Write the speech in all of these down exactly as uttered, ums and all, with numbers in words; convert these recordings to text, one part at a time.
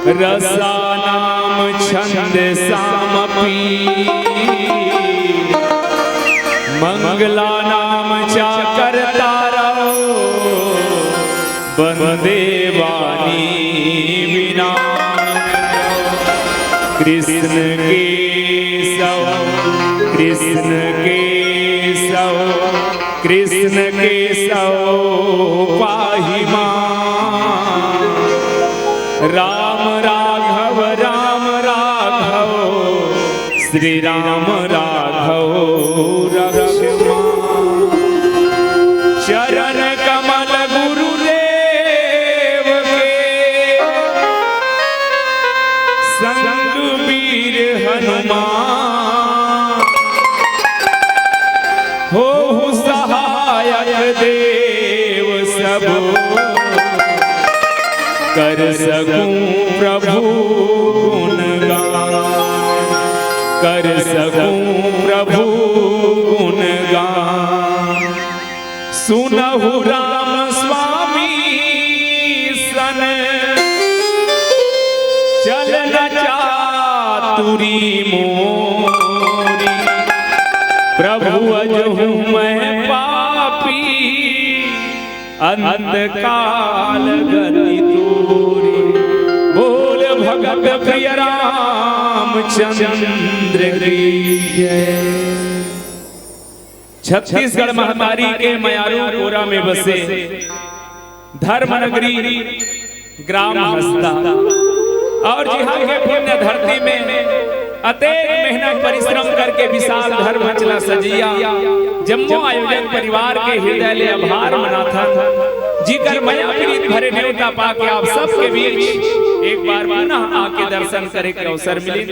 रसानां छंदसामपि मंगलानां च कर्तारौ वंदे वाणी विना। कृष्ण केशव, कृष्ण केशव, कृष्ण केशव पाहि मां। राम राघव, राम राघव, श्री राम राघव रक्ष मां। चरण कमल गुरुदेव के, संग वीर हनुमान। होहु सहायक देव सब, कर सकूं प्रभु गुणगान, कर सकूं प्रभु गुणगान। सुनहु राम स्वामी सन, चलन चातुरी मोरी। प्रभु अजहू मैं पापी, अंत काल गति तोरी। बोल भगत प्रिय रामचंद्र की जय। छत्तीसगढ़ महतारी के मयारू कोरा में बसे धर्म नगरी ग्राम हस्ता और जिहाँ के पुण्य धरती में अतेक मेहनत परिश्रम करके विशाल धर्म मंच ला सजइया जम्मो आयोजक परिवार के हृदय ले आभार मनाथन, जिकर मया प्रीत भरे नेवता पाके आप सबके बीच एक बार पुनः आके दर्शन करे के अवसर मिले।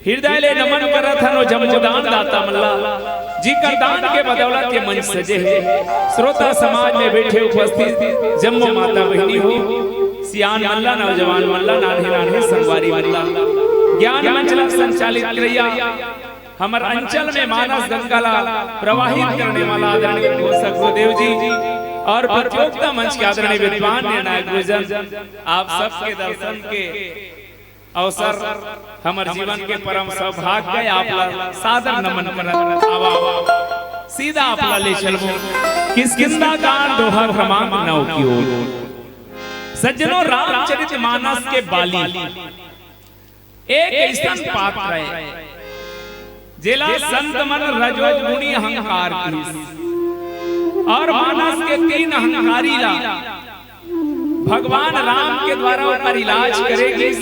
हृदय ले नमन करत हन ओ जम्मो दान दाता मन ला, जिकर दान के बदौलत ये मंच सजे हे। श्रोता समाज में बैठे उपस्थित जम्मो माता बहिनी हो, सियान मन ला, नौजवान मन ला, नान्हे नान्हे संगवारी मन ला, ज्ञान मंच ला संचालित करइया हमर अंचल में मानस गंगा ला प्रवाहित करने वाला आदरणीय घोषक गुरुदेव जी और प्रतियोगिता मंच के आदरणीय विद्वान निर्णायक गुरुजन, आप सबके दर्शन के अवसर हमर जीवन के परम सौभाग्य हे। आप ला सादर नमन करत आवा, आवा। सीधा आप ला ले चलबो किष्किंधा कांड दोहा क्रमांक नौ की ओर। सज्जनों, रामचरित मानस के बाली एक अइसन पात्र हे, जेला संत मन रजोगुणी अहंकार किहिस और मानस के तीन अहंकारी ला भगवान राम के द्वारा ओकर इलाज करे गिस।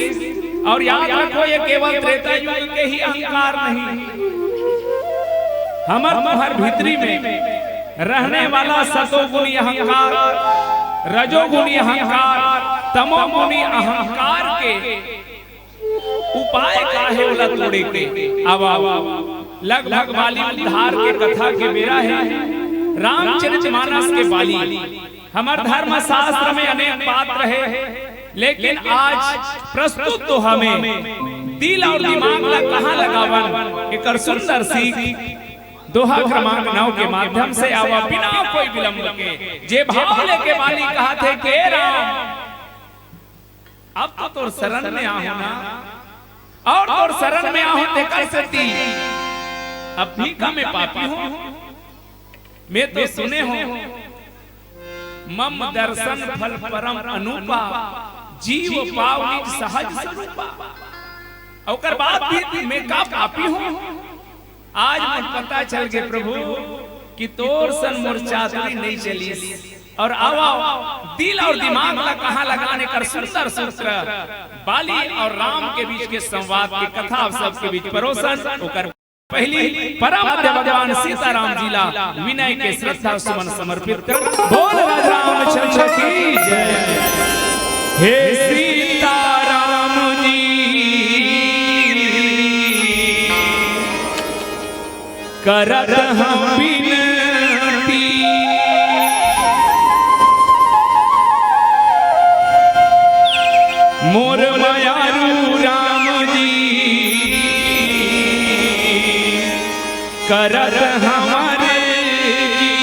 और याद रखो, ये केवल त्रेता युग के ही अहंकार नहीं, हमर तुम्हर भीतरी में रहने वाला सतोगुणी अहंकार, रजोगुणी अहंकार, तमोगुणी अहंकार के उपाय का हे ओला तोड़े के? आवा, आवा। लगभग बाली उद्धार के कथा के बेरा हे। रामचरित मानस के बाली हमर धर्म शास्त्र में अनेक पात्र हे, लेकिन आज प्रस्तुत दोहा में दिल और दिमाग ला कहाँ लगावन, एकर सुंदर सीख दोहा क्रमांक नौ के माध्यम से आवा, बिना कोई विलंब के। जे भाव लेके बाली कहत हे के राम, अब तो तोर शरण में आहूं ना, और तोर शरण में आहूं तेकर सेती अब भी का मैं पापी हूं। मैं तो सुने हूं, मम दर्शन फल परम अनूपा, जीव पाव निज सहज स्वरूपा। ओकर बाद भी मैं का पापी हूं? आज मोर पता चल गे प्रभु कि तोर सन मोर चातुरी नइ चलिस। और आवा, दिल और दिमाग ला कहाँ लगाने कर सुंदर सूत्र बाली और राम के बीच के संवाद के कथा आप सबके बीच परोसन। ओकर पहली परम आद्य भगवान सीताराम जी ला विनय के श्रद्धा सुमन समर्पित कर। बोल राज रामचंद्र की जय। हे सीताराम जी, करत हंव बिनती, मोर मयारू राम जी, करत हंव रे जी।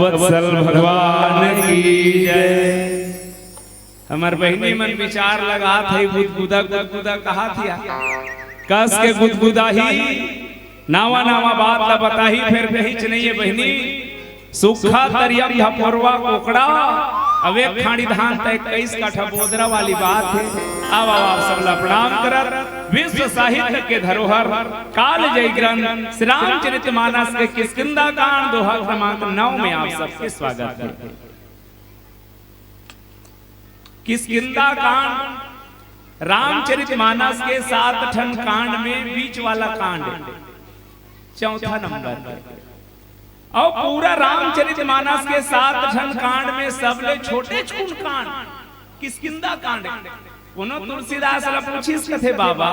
वत्सल भगवान की जय। हमर बहिनी मन विचार लगात हे, गुदगुदा गुदगुदा कहात हे, कस के गुदगुदा ही, नावा नावा बात ला बताही, फेर कहिच नहीं हे बहिनी, सूखा तरियम धपोरवा कोकड़ा, अब एक खाड़ी धान त इक्कीस काठा बोदरा वाली बात हे। अब, अब आप सब ला प्रणाम करत, विश्व साहित्य के धरोहर कालजयी ग्रंथ श्री रामचरित मानस के किष्किंधा कांड दोहा क्रमांक नौ में आप सबके स्वागत हे। किष्किंधा कांड रामचरित मानस के सात ठन कांड में बीच वाला कांड, चौथा नंबर। अउ पूरा रामचरित मानस के सात ठन कांड में सबले छोटे चुन कांड किष्किंधा कांड। कोनो तुलसीदास ला पूछिस कथे, बाबा,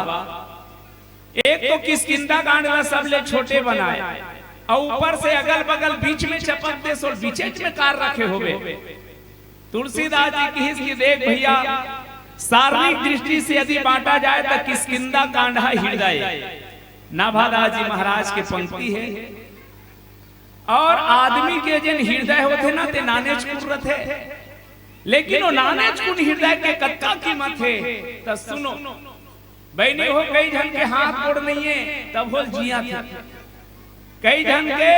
एक तो किष्किंधा कांड ला सबले छोटे बनाए, अउ ऊपर से अगल बगल बीच में चपक देस अउ बीचेच में कार रखे होबे। तुलसीदास जी किहिस कि देख भैया, शारीरिक दृष्टि से यदि बांटा जाए त किष्किंधा कांड ह हृदय, नाभादास जी महाराज के पंक्ति हे। अउ आदमी के जेन हृदय होथे ना, ते नानेच कुन रथे, लेकिन वो नानेच कुन हृदय के कतका कीमत हे, त सुनो। बहिनी हो, कई झन के हाथ गोड़ नहीं हे, तभो ले जियत हे। कई झन के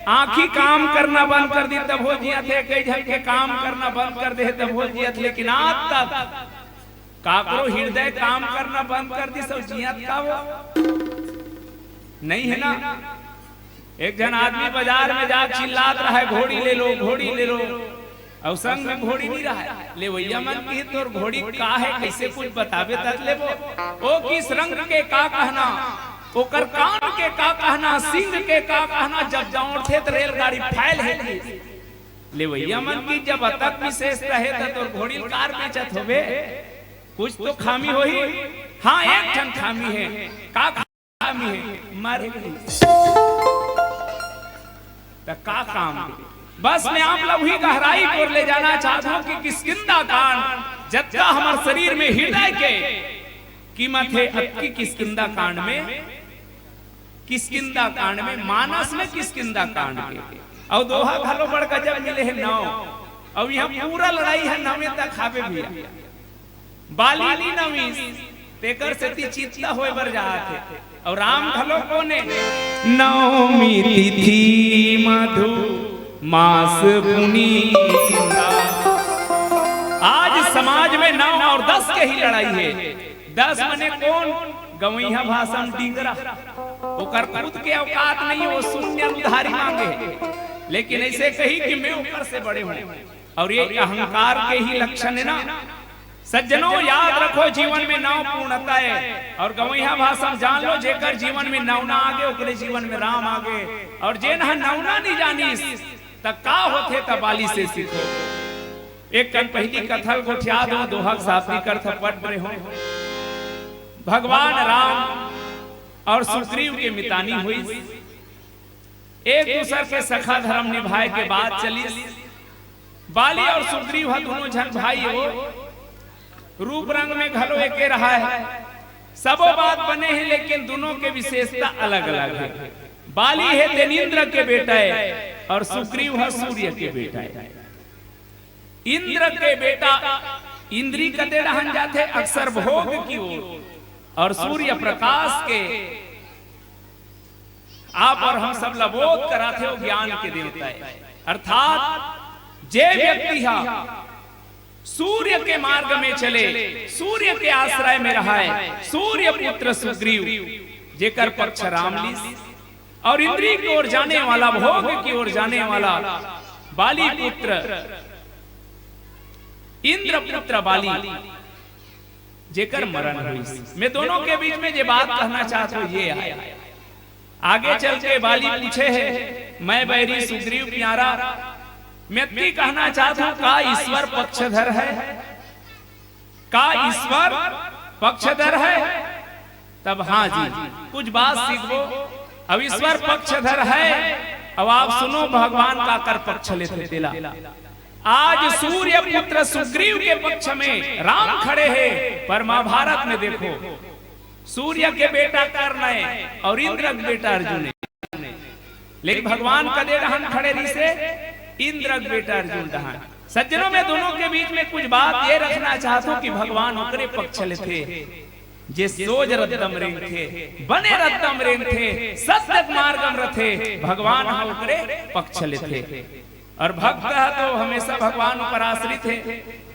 आँखी काम करना बंद कर दिस, तभो ले जियत हे। कई झन के काम करना बंद कर दे हे, तभो ले जियत हे। लेकिन आज तक काकरो हृदय काम करना बंद कर दिस अउ जियत का वो? नहीं हे ना। एक झन आदमी बाजार में जा चिल्लात रहय, "घोड़ी ले लो, घोड़ी ले लो।" अउ संग में घोड़ी नहीं रहय। लेवइया मन किहिस, "तोर घोड़ी का हे, कइसे कुछ बताबे तब लेबो।" ओ किस रंग के का कहना, ओकर कान के का कहना, सींग के का कहना, जब दौड़थे त रेलगाड़ी फैल हे किहिस। लेवइया मन किहिस, "जब अतक विशेषता हे त तोर घोड़ी ल काबर बेचत होबे? कुछ तो खामी होही।" हाँ, एक ठन खामी हे। का काम हे? मर गे। त का काम हे? बस मैं आप ला उही गहराई कोर ले जाना चाहत हूँ कि किष्किंधा कांड जतका हमर शरीर में हृदय के कीमत हे, अतकी किष्किंधा कांड में, किष्किंधा कांड में, मानस में किष्किंधा कांड के। अउ दोहा घलो बड़ गजब मिले हे, नौ। अउ इहाँ पूरा लड़ाई हे नवे तक हावे भैया। बाली नवीस, तेकर सेती चिंता होय बर जात हे। अउ राम घलो कोन हे? नवमी तिथि मधु मास पुनीता। आज समाज में नौ अउ दस के ही लड़ाई हे। दस मने कोन? गवइहा भाषा म डिंगरा। ओकर खुद के औकात नहीं हे, वो शून्य उधारी मांगे हे। लेकिन अइसे कही कि मैं ओकर से बड़े हूँ। अउ ये अहंकार के ही लक्षण हे ना। सज्जनों, याद रखो, जीवन में नौ पूर्णता हे। अउ गवइहा भाषा म जान लो, जेकर जीवन में नवना आगे, ओकरे जीवन में राम आगे। अउ जेन ह नवना नहीं जानिस, त का होथे, त बाली से सीखो। एक कन पहिली कथा ल गोठिया दो, दोहा के शाब्दिक अर्थ पढ़ रहे हो। भगवान राम अउ सुग्रीव के मितानी होइस। एक दूसर के सखा धर्म निभाए के बात चलिस। बाली अउ सुग्रीव ह दूनों झन भाई हो, रूप रंग में घलो एके रहय, सबो बात बने हे, लेकिन दूनों के विशेषता अलग-अलग हे। बाली हे तेन इंद्र के बेटा हे अउ सुग्रीव ह सूर्य के बेटा हे। इंद्र के बेटा, इंद्री कते डहन जाथे, अक्सर भोग की ओर, अउ सूर्य प्रकाश के आप अउ हम सब ला बोध कराथे, वो ज्ञान के देवता हे। अर्थात जे व्यक्ति हा सूर्य के मार्ग में चले, सूर्य के आश्रय में रहय, सूर्य पुत्र सुग्रीव, जेकर पक्ष राम लिस, अउ इंद्री की ओर जाने वाला, भोग की ओर जाने वाला बाली पुत्र, इंद्र पुत्र बाली, जेकर मरण होइस। मैं दूनों के बीच में जे बात कहना चाहत हूँ, ये आय। आगे चल के बाली पूछे हे, "मैं बैरी सुग्रीव प्यारा, मैं अतकी कहना चाहत हूँ, का ईश्वर पक्षधर हे? का ईश्वर पक्षधर हे?" तब, "हाँ जी, कुछ बात सीखबो। अब ईश्वर पक्षधर हे, अब आप सुनो, भगवान काकर पक्ष लेथे तेला।" आज सूर्य पुत्र सुग्रीव के पक्ष में राम खड़े हे, पर महाभारत में देखो, सूर्य के बेटा कर्ण हे अउ इंद्र के बेटा अर्जुन हे। लेकिन भगवान कदे डहन खड़े रिहिसे? इंद्र के बेटा अर्जुन डहान। सज्जनों, मैं दोनों के बीच में कुछ बात ये रखना चाहत हूं कि भगवान ओकरे पक्ष लेथे, जे सोज रद्दम रेंगथे, बने रद्दम रेंगथे, सत्य मार्गम रथे, भगवान ह ओकरे पक्ष लेथे। और भक्त ह तो हमेशा भगवान ऊपर आश्रित हे।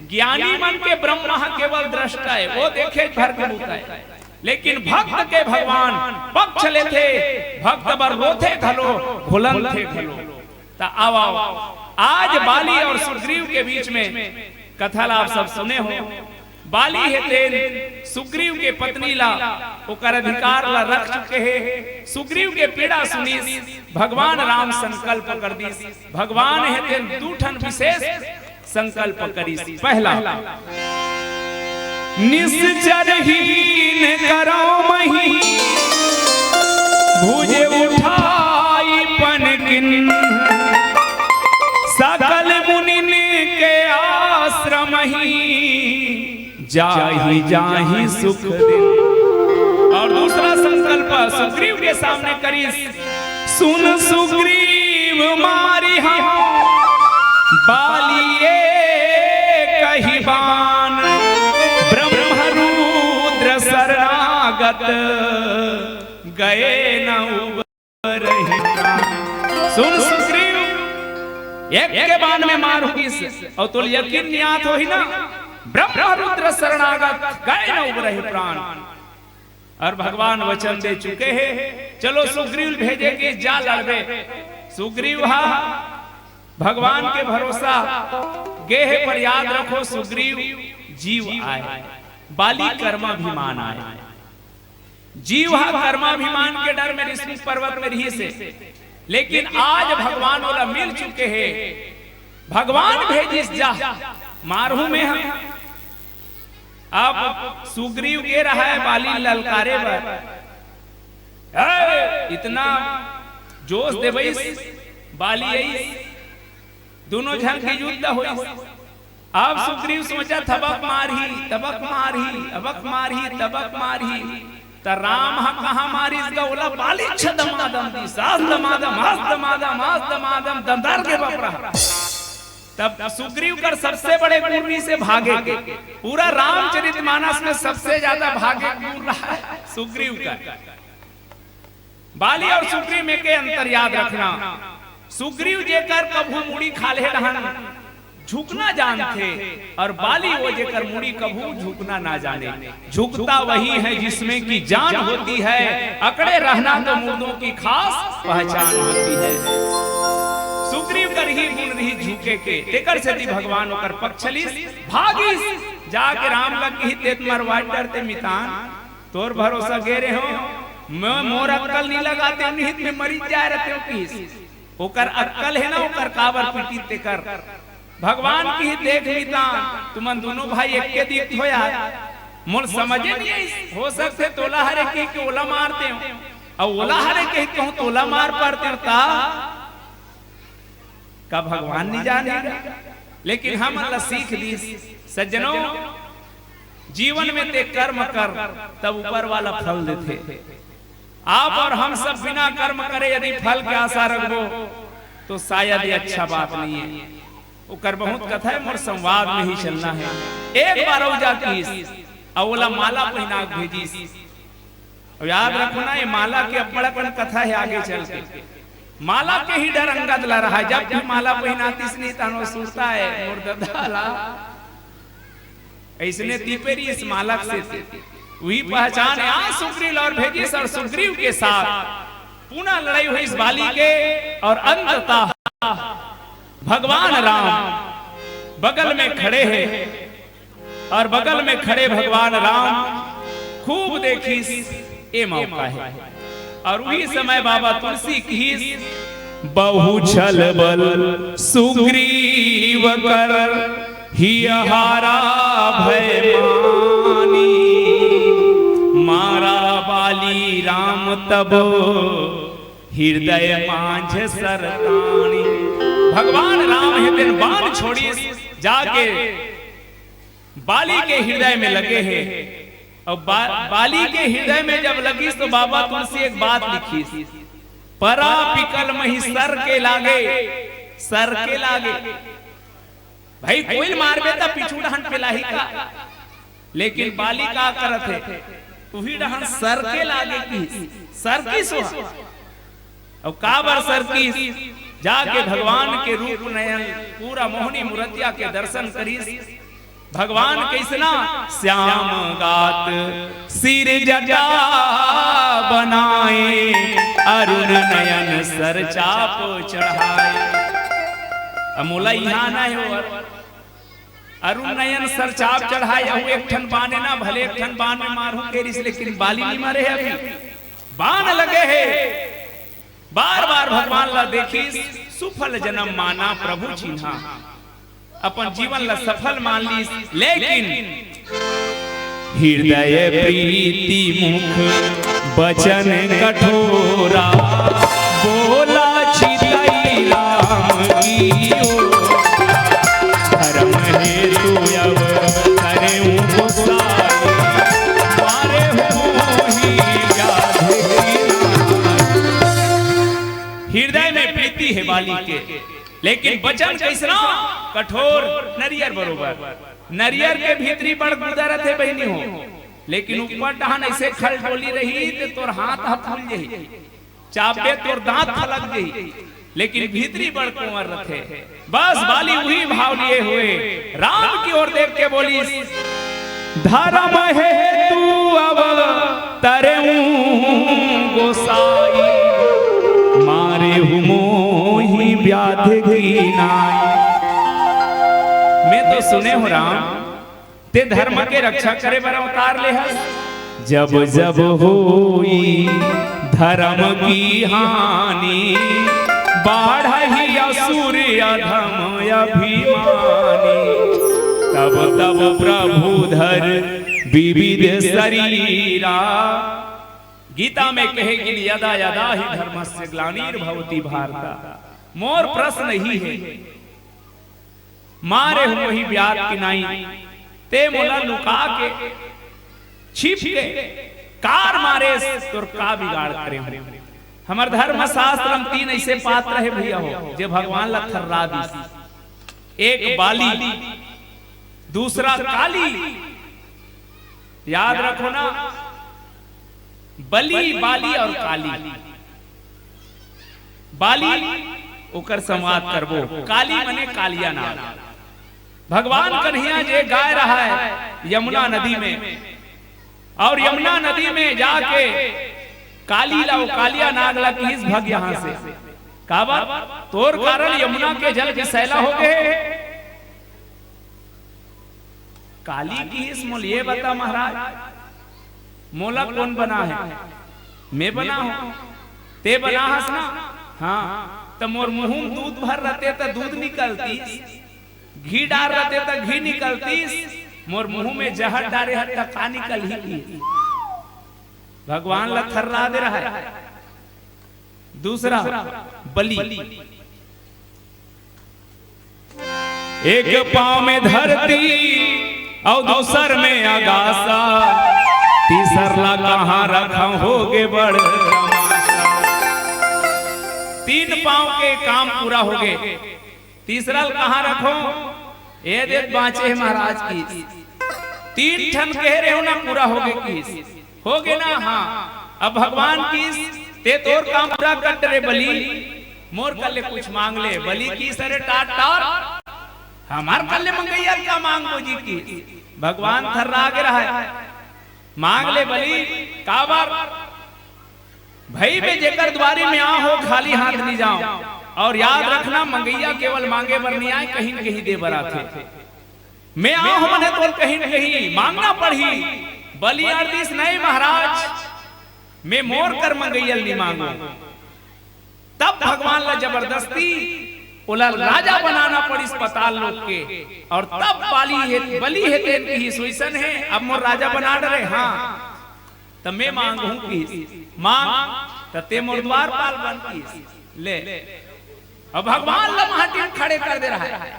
ज्ञानी मन के ब्रह्म ह केवल दृष्टा हे, वो देखे भर के बूता हे, लेकिन भक्त के भगवान पक्ष लेथे, भक्त बर रोथे घलो, घुलनथे घलो। त आओ, आओ, आज बाली और सुग्रीव के बीच में कथा ला आप सब सुने हो। बाली हे तेन सुग्रीव के पत्नी ला, ओकर अधिकार ला रख चुके हे। सुग्रीव के पीड़ा सुनिस, भगवान राम संकल्प कर दिस। भगवान हे तेन दू ठन विशेष संकल्प करिस। पहला, निश्चर हीन करौ मही, भुज उठाई पन किन्ह। सकल मुनिन के आश्रम ही, जाहि जाहि सुख दिन। और दूसरा संकल्प सुग्रीव के सामने करिस, सुन सुग्रीव मारि हौं बाली एक ही बान। ब्रह्म रुद्र शरणागत गए न उबरहि प्रान। सुन सुग्रीव, एक के बान में मार होइस, और तोला यकीन नइ आत होही ना, ब्रह्म रुद्र शरणागत गए न उबरहि प्रान। और भगवान वचन दे चुके हे, चलो सुग्रीव भेजे कि जा लड़बे। सुग्रीव हा भगवान के भरोसा गे हे, पर याद रखो सुग्रीव जीव आय, बाली कर्माभिमान आय। जीव हा कर्माभिमान के डर में ऋषि पर्वत में रहिस हे, लेकिन आज भगवान ओला मिल चुके हे। भगवान भेजिस, जा मारहूं मैं हा। अब सुग्रीव गे रहय बाली ललकारे बर, ए, इतना जोश देवइस, बाली अइस, दूनों झन के युद्ध होइस। अब सुग्रीव सोचत, अबक मारही, तबक मारही, अबक मारही, तबक मारही। त राम ह कहाँ मारिस गा ओला? बाली छ दमादम दिस, अस दमादम, अस दमादम, अस दमादम, दंदर के बपरा। तब सुग्रीव कर सबसे बड़े गुण रहिस हे भागे के। पूरा रामचरित मानस में सबसे ज्यादा भागे के गुण रहा है सुग्रीव का। बाली और सुग्रीव में के अंतर याद रखना। सुग्रीव जेकर कभू मुड़ी खाल्हे डहन झुकना जानथे, और बाली वो जेकर मुड़ी कभू झुकना ना जाने। झुकता वही है जिसमें की जान होती है, अकड़े रहना तो मुर्दों की खास पहचान होती है। सुग्रीव कर ही गुण रहिस झुके के, तेकर सेती भगवान ओकर पक्ष लिस, भागिस, जाके राम लग ही तेत मरवा डरते मितान। तोर भरोसा गे रहे हो, मैं मोर अक्कल नहीं लगाते, निहित में मरी जाए रहते हो किस। ओकर अक्कल है ना, ओकर काबर पीटी तेकर। भगवान की ही देख मितान, तुमन दोनों भाई एक के दीत हो यार। मोर समझे नहीं आई, हो सकथे तोला हरे कहि के ओला मारते हो, और ओला हरे कहि कहूं तोला मार पारते हो ता। का भगवान नहीं जाने? लेकिन हमन ला सीख दिस, सज्जनों, जीवन में ते कर्म कर, तब ऊपर वाला फल देथे। आप और हम सब बिना कर्म करे यदि फल के आशा रखबो, तो शायद ये अच्छा बात नहीं है। ओकर बहुत कथा है, मोर संवाद में ही चलना है। एक बार अउ जा किस, अउ ओला माला पहिना के भेजिस। अउ याद रखो ना, ये माला के अब्बड़ अकन कथा है आगे चल के। माला के ही डर अंगद ला रहा है, जब भी माला पहिनातिस नहीं तहन वो सुरता है, मोर ददा ला। अइसने तीपेरी इस मालक से थी। वही पहचान है, आज सुग्रीव ला भेजिस और सुग्रीव के साथ पुनः लड़ाई होइस बाली के, और अंततः भगवान राम बगल में खड़े हैं, और बगल में खड़े भगवान राम खूब देखिस, ए मौका है। और वही समय बाबा तुलसी किहिस, बहु छल बल सुग्रीव कर, हिय हारा भय मानी। मारा बाली राम तब, हृदय माझ सरतानी। भगवान राम हे तेन बाण छोड़िस, जाके बाली के हृदय में लगे हे। अउ बा-, बाली के हृदय में जब लगिस तो बाबा तुलसी एक बात लिखिस, परा पिकल मही सर के लागे, सरके लागे। भाई, कोइल मारबे त पीछू डहन पेलाही का, लेकिन बाली का करत हे, उही डहन सरके लागे कि सरकिस ओहा। अउ काबर सरकिस? जाके भगवान के रूप नयन, पूरा मोहनी मूरतिया के दर्शन करिस। भगवान कइसना? श्याम गात सिर जटा बनाए, अरुण नयन सर चाप चढ़ाए। अब मोला इहाँ ना हे, अरुण नयन सर चाप चढ़ाए, अउ एक ठन बान हे ना, भले एक ठन बान में मारहूं कहिस, लेकिन बाली नइ मरे हे अभी। बान लगे हे, बार बार भगवान ला देखिस, सुफल जनम माना प्रभु चिन्हा। अपन जीवन ला सफल मान लिस, लेकिन हृदय प्रीति मुख बचन कठोरा, बोला चितई राम की ओर। धर्म हेतु अब करें गोसाई, मारे हो मोहि व्याध की नाई। हृदय में प्रीति हे बाली के, लेकिन बचन कइसना? कठोर, नरियर बरोबर। नरियर के भीतरी बड़ गुदा रथे बहिनी हो, लेकिन ऊपर डहन अइसे खलबोली रही त तोर हाथ ह फूल जही, चाबे तोर दांत फलक जही, लेकिन भीतरी बड़ कोंवर रथे। बस बाली उही भाव लिए हुए राम की ओर देख के बोलिस, धर्म हेतु अब तरेऊं गोसाई, मारे हूं मोहि व्याध की नाई। मैं तो सुने हूं राम, ते धर्म के रक्षा करे बर अवतार ले हस। जब जब होई धर्म की हानि, बाढ़ही असुर अधम अभिमानी। तब तब प्रभु धर विविध शरीरा। गीता में कहे कि यदा यदा ही धर्मस्य ग्लानिर्भवति भारत। मोर प्रश्न ही है, मारे हूं मोहि व्याध की नाई, ते मोला लुका के, छिप के, काबर मारेस, तोर का बिगाड़ करे हूं? हमर धर्म शास्त्र म तीन अइसे पात्र हे भइया हो, जे भगवान ला थर्रा दिस। एक बाली, दूसरा काली। याद रखो ना, बली, बाली और काली। बाली, ओकर संवाद करबो। काली मने कालिया नाग। भगवान कन्हैया जे गाय रहय यमुना नदी में, और यमुना नदी में जाके काली ला, वो कालिया नाग ला किहिस, "भग यहाँ से।" काबर? "तोर कारण यमुना के जल विषैला हो गए।" काली किहिस, "मोला ये बता महाराज, मोला कोन बना है? मैं बना हूं, ते बना हस ना?" "हां।" "त मोर मुंह में दूध भर रहते त दूध निकलतीस, घी डार रहते त घी निकलतीस, मोर मुंह में जहर डारे हस त का निकलही?" भगवान ला थर्रा दे रहय। दूसरा बलि, एक पांव में धरती अउ दूसर में अगासा, तीसर ला कहां रखंव होगे बड़ तमासा। तीन पांव के काम पूरा होगे, तीसरा ल कहां रखंव? ए दे बांचे हे महाराज की। तीन ठन कहे रहेंव ना, पूरा होगे किहिस। होगे ना? हां। अब भगवान किहिस, "ते तोर काम पूरा कर रे बलि, मोर कर ले कुछ मांग ले।" बलि किहिस, "अरे टार टार, हमर कर ले मंगइया ल का मांगबो जी?" किहिस। भगवान थर्रा गे रहय, "मांग ले बलि।" काबर? भई मैं जेकर दुवारी में आंव हों, खाली हाथ नइ जांव। अउ याद रखना, मंगइया केवल मांगे बर नइ आय, कहीं न कहीं दे बर आथे। मैं आंव हों मने तोला कहीं न कहीं मांगना पड़ही। बलि अड़तिस, "नहीं महाराज, मैं मोर कर मंगइया ल नइ मांगों।" तब भगवान ला जबरदस्ती ओला राजा बनाना पड़िस पताल लोक के। अउ तब बाली हे, बलि हे तेन किहिस, "ओइसन हे, अब मोर राजा बना डरे, हां।" त मैं मांगहूं किहिस, "मांग।" त ते मोर द्वारपाल बन किहिस, "ले।" अब भगवान ला माटी में खड़े कर दे रहय।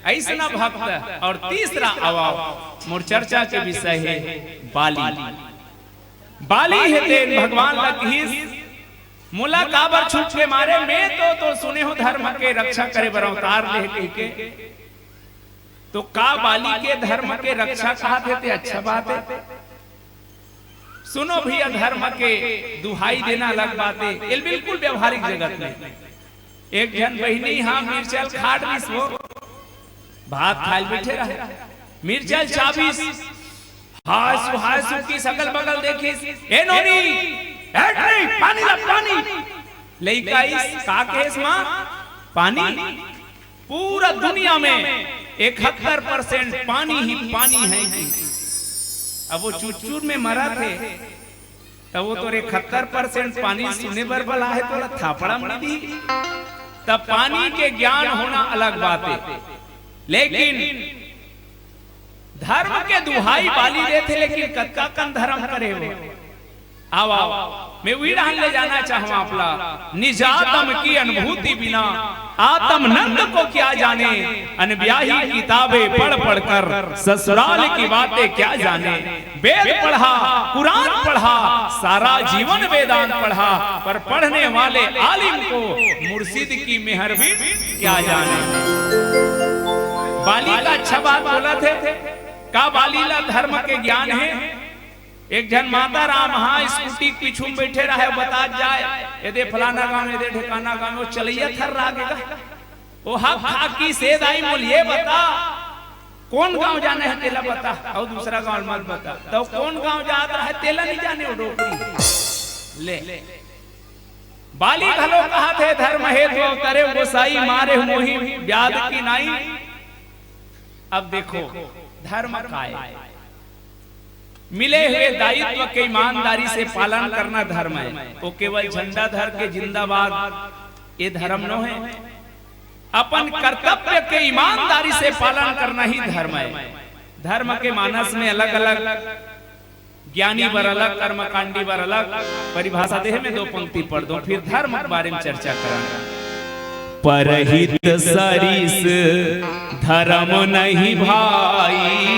अइसना भक्त। अउ तीसरा, अउ मोर चर्चा के विषय हे बाली। बाली हे तेन भगवान ला किहिस, मोला काबर छूट के मारे, मैं तो, तो सुने हो धर्म के रक्षा करे बर अवतार ले कहिके। तो का बाली के धर्म के रक्षा कहाथे ते अच्छा बात हे? सुनो भैया, धर्म के दुहाई देना अलग बात हे, ये बिल्कुल व्यवहारिक जगत में। एक झन बहिनी हा मिर्चा ल खात रहिस, वो भात खाय ल बइठे रहे, मिर्चा ल चाबिस, हासु हासु किस, अगल बगल देखिस, "ए नोनी, हट रे, पानी ला, पानी।" लइका आइस, का कहेस माँ? "पानी?" पूरा दुनिया में इकहत्तर परसेंट पानी ही पानी हे जी। अब वो चुरचुर में मरत हे, त वो तोर इकहत्तर परसेंट पानी सुने बर बलाहे, तोला थापड़ा म नइ दिही। त पानी के ज्ञान होना अलग बात हे, लेकिन धर्म के दुहाई बाली देथे, लेकिन कतका कन धर्म करे हो? आओ, आओ, मैं उही डहन ले जाना चाहूँ आप ला। निजातम की अनुभूति बिना आतम नंद को क्या जाने, अनब्याही किताबें पढ़ पढ़ कर ससुराल की बातें क्या जाने। वेद पढ़ा, कुरान पढ़ा, सारा जीवन वेदांत पढ़ा, पर पढ़ने वाले आलिम को मुर्शिद की मेहर भी क्या जाने। बाली का अच्छा बात बोलथे, का बाली ला धर्म के ज्ञान हे? एक झन माता राम हा स्कूटी के पीछू में बइठे रहे, बतात जाय, "ए दे फलाना गांव, ए दे ढेकाना गांव," वो चलइया थर्रा गे गा। ओ हा खाकी से दाई मोल ये बता, कोन गांव जाना हे तेला बता, अउ दूसरा गांव ल मत बता। त कोन गांव जात रहे तेला नइ जाने वो डोकरी। ले, बाली घलो कहाथे, "धर्म हेतु अवतरेंव गोसाई, मारेंव मोहि ब्याध की नाई।" अब देखो, धर्म काय? मिले हुए दायित्व के ईमानदारी से पालन करना धर्म हे। वो केवल झंडा धर के जिंदाबाद, ये धर्म नो हे। अपन कर्तव्य के ईमानदारी से पालन करना ही धर्म हे। धर्म के मानस में अलग-अलग, ज्ञानी बर अलग, कर्मकांडी बर अलग परिभाषा देहे, मैं दो पंक्ति पढ़ दूं, फिर धर्म के बारे में चर्चा करन। "परहित सरिस धर्म नहीं भाई,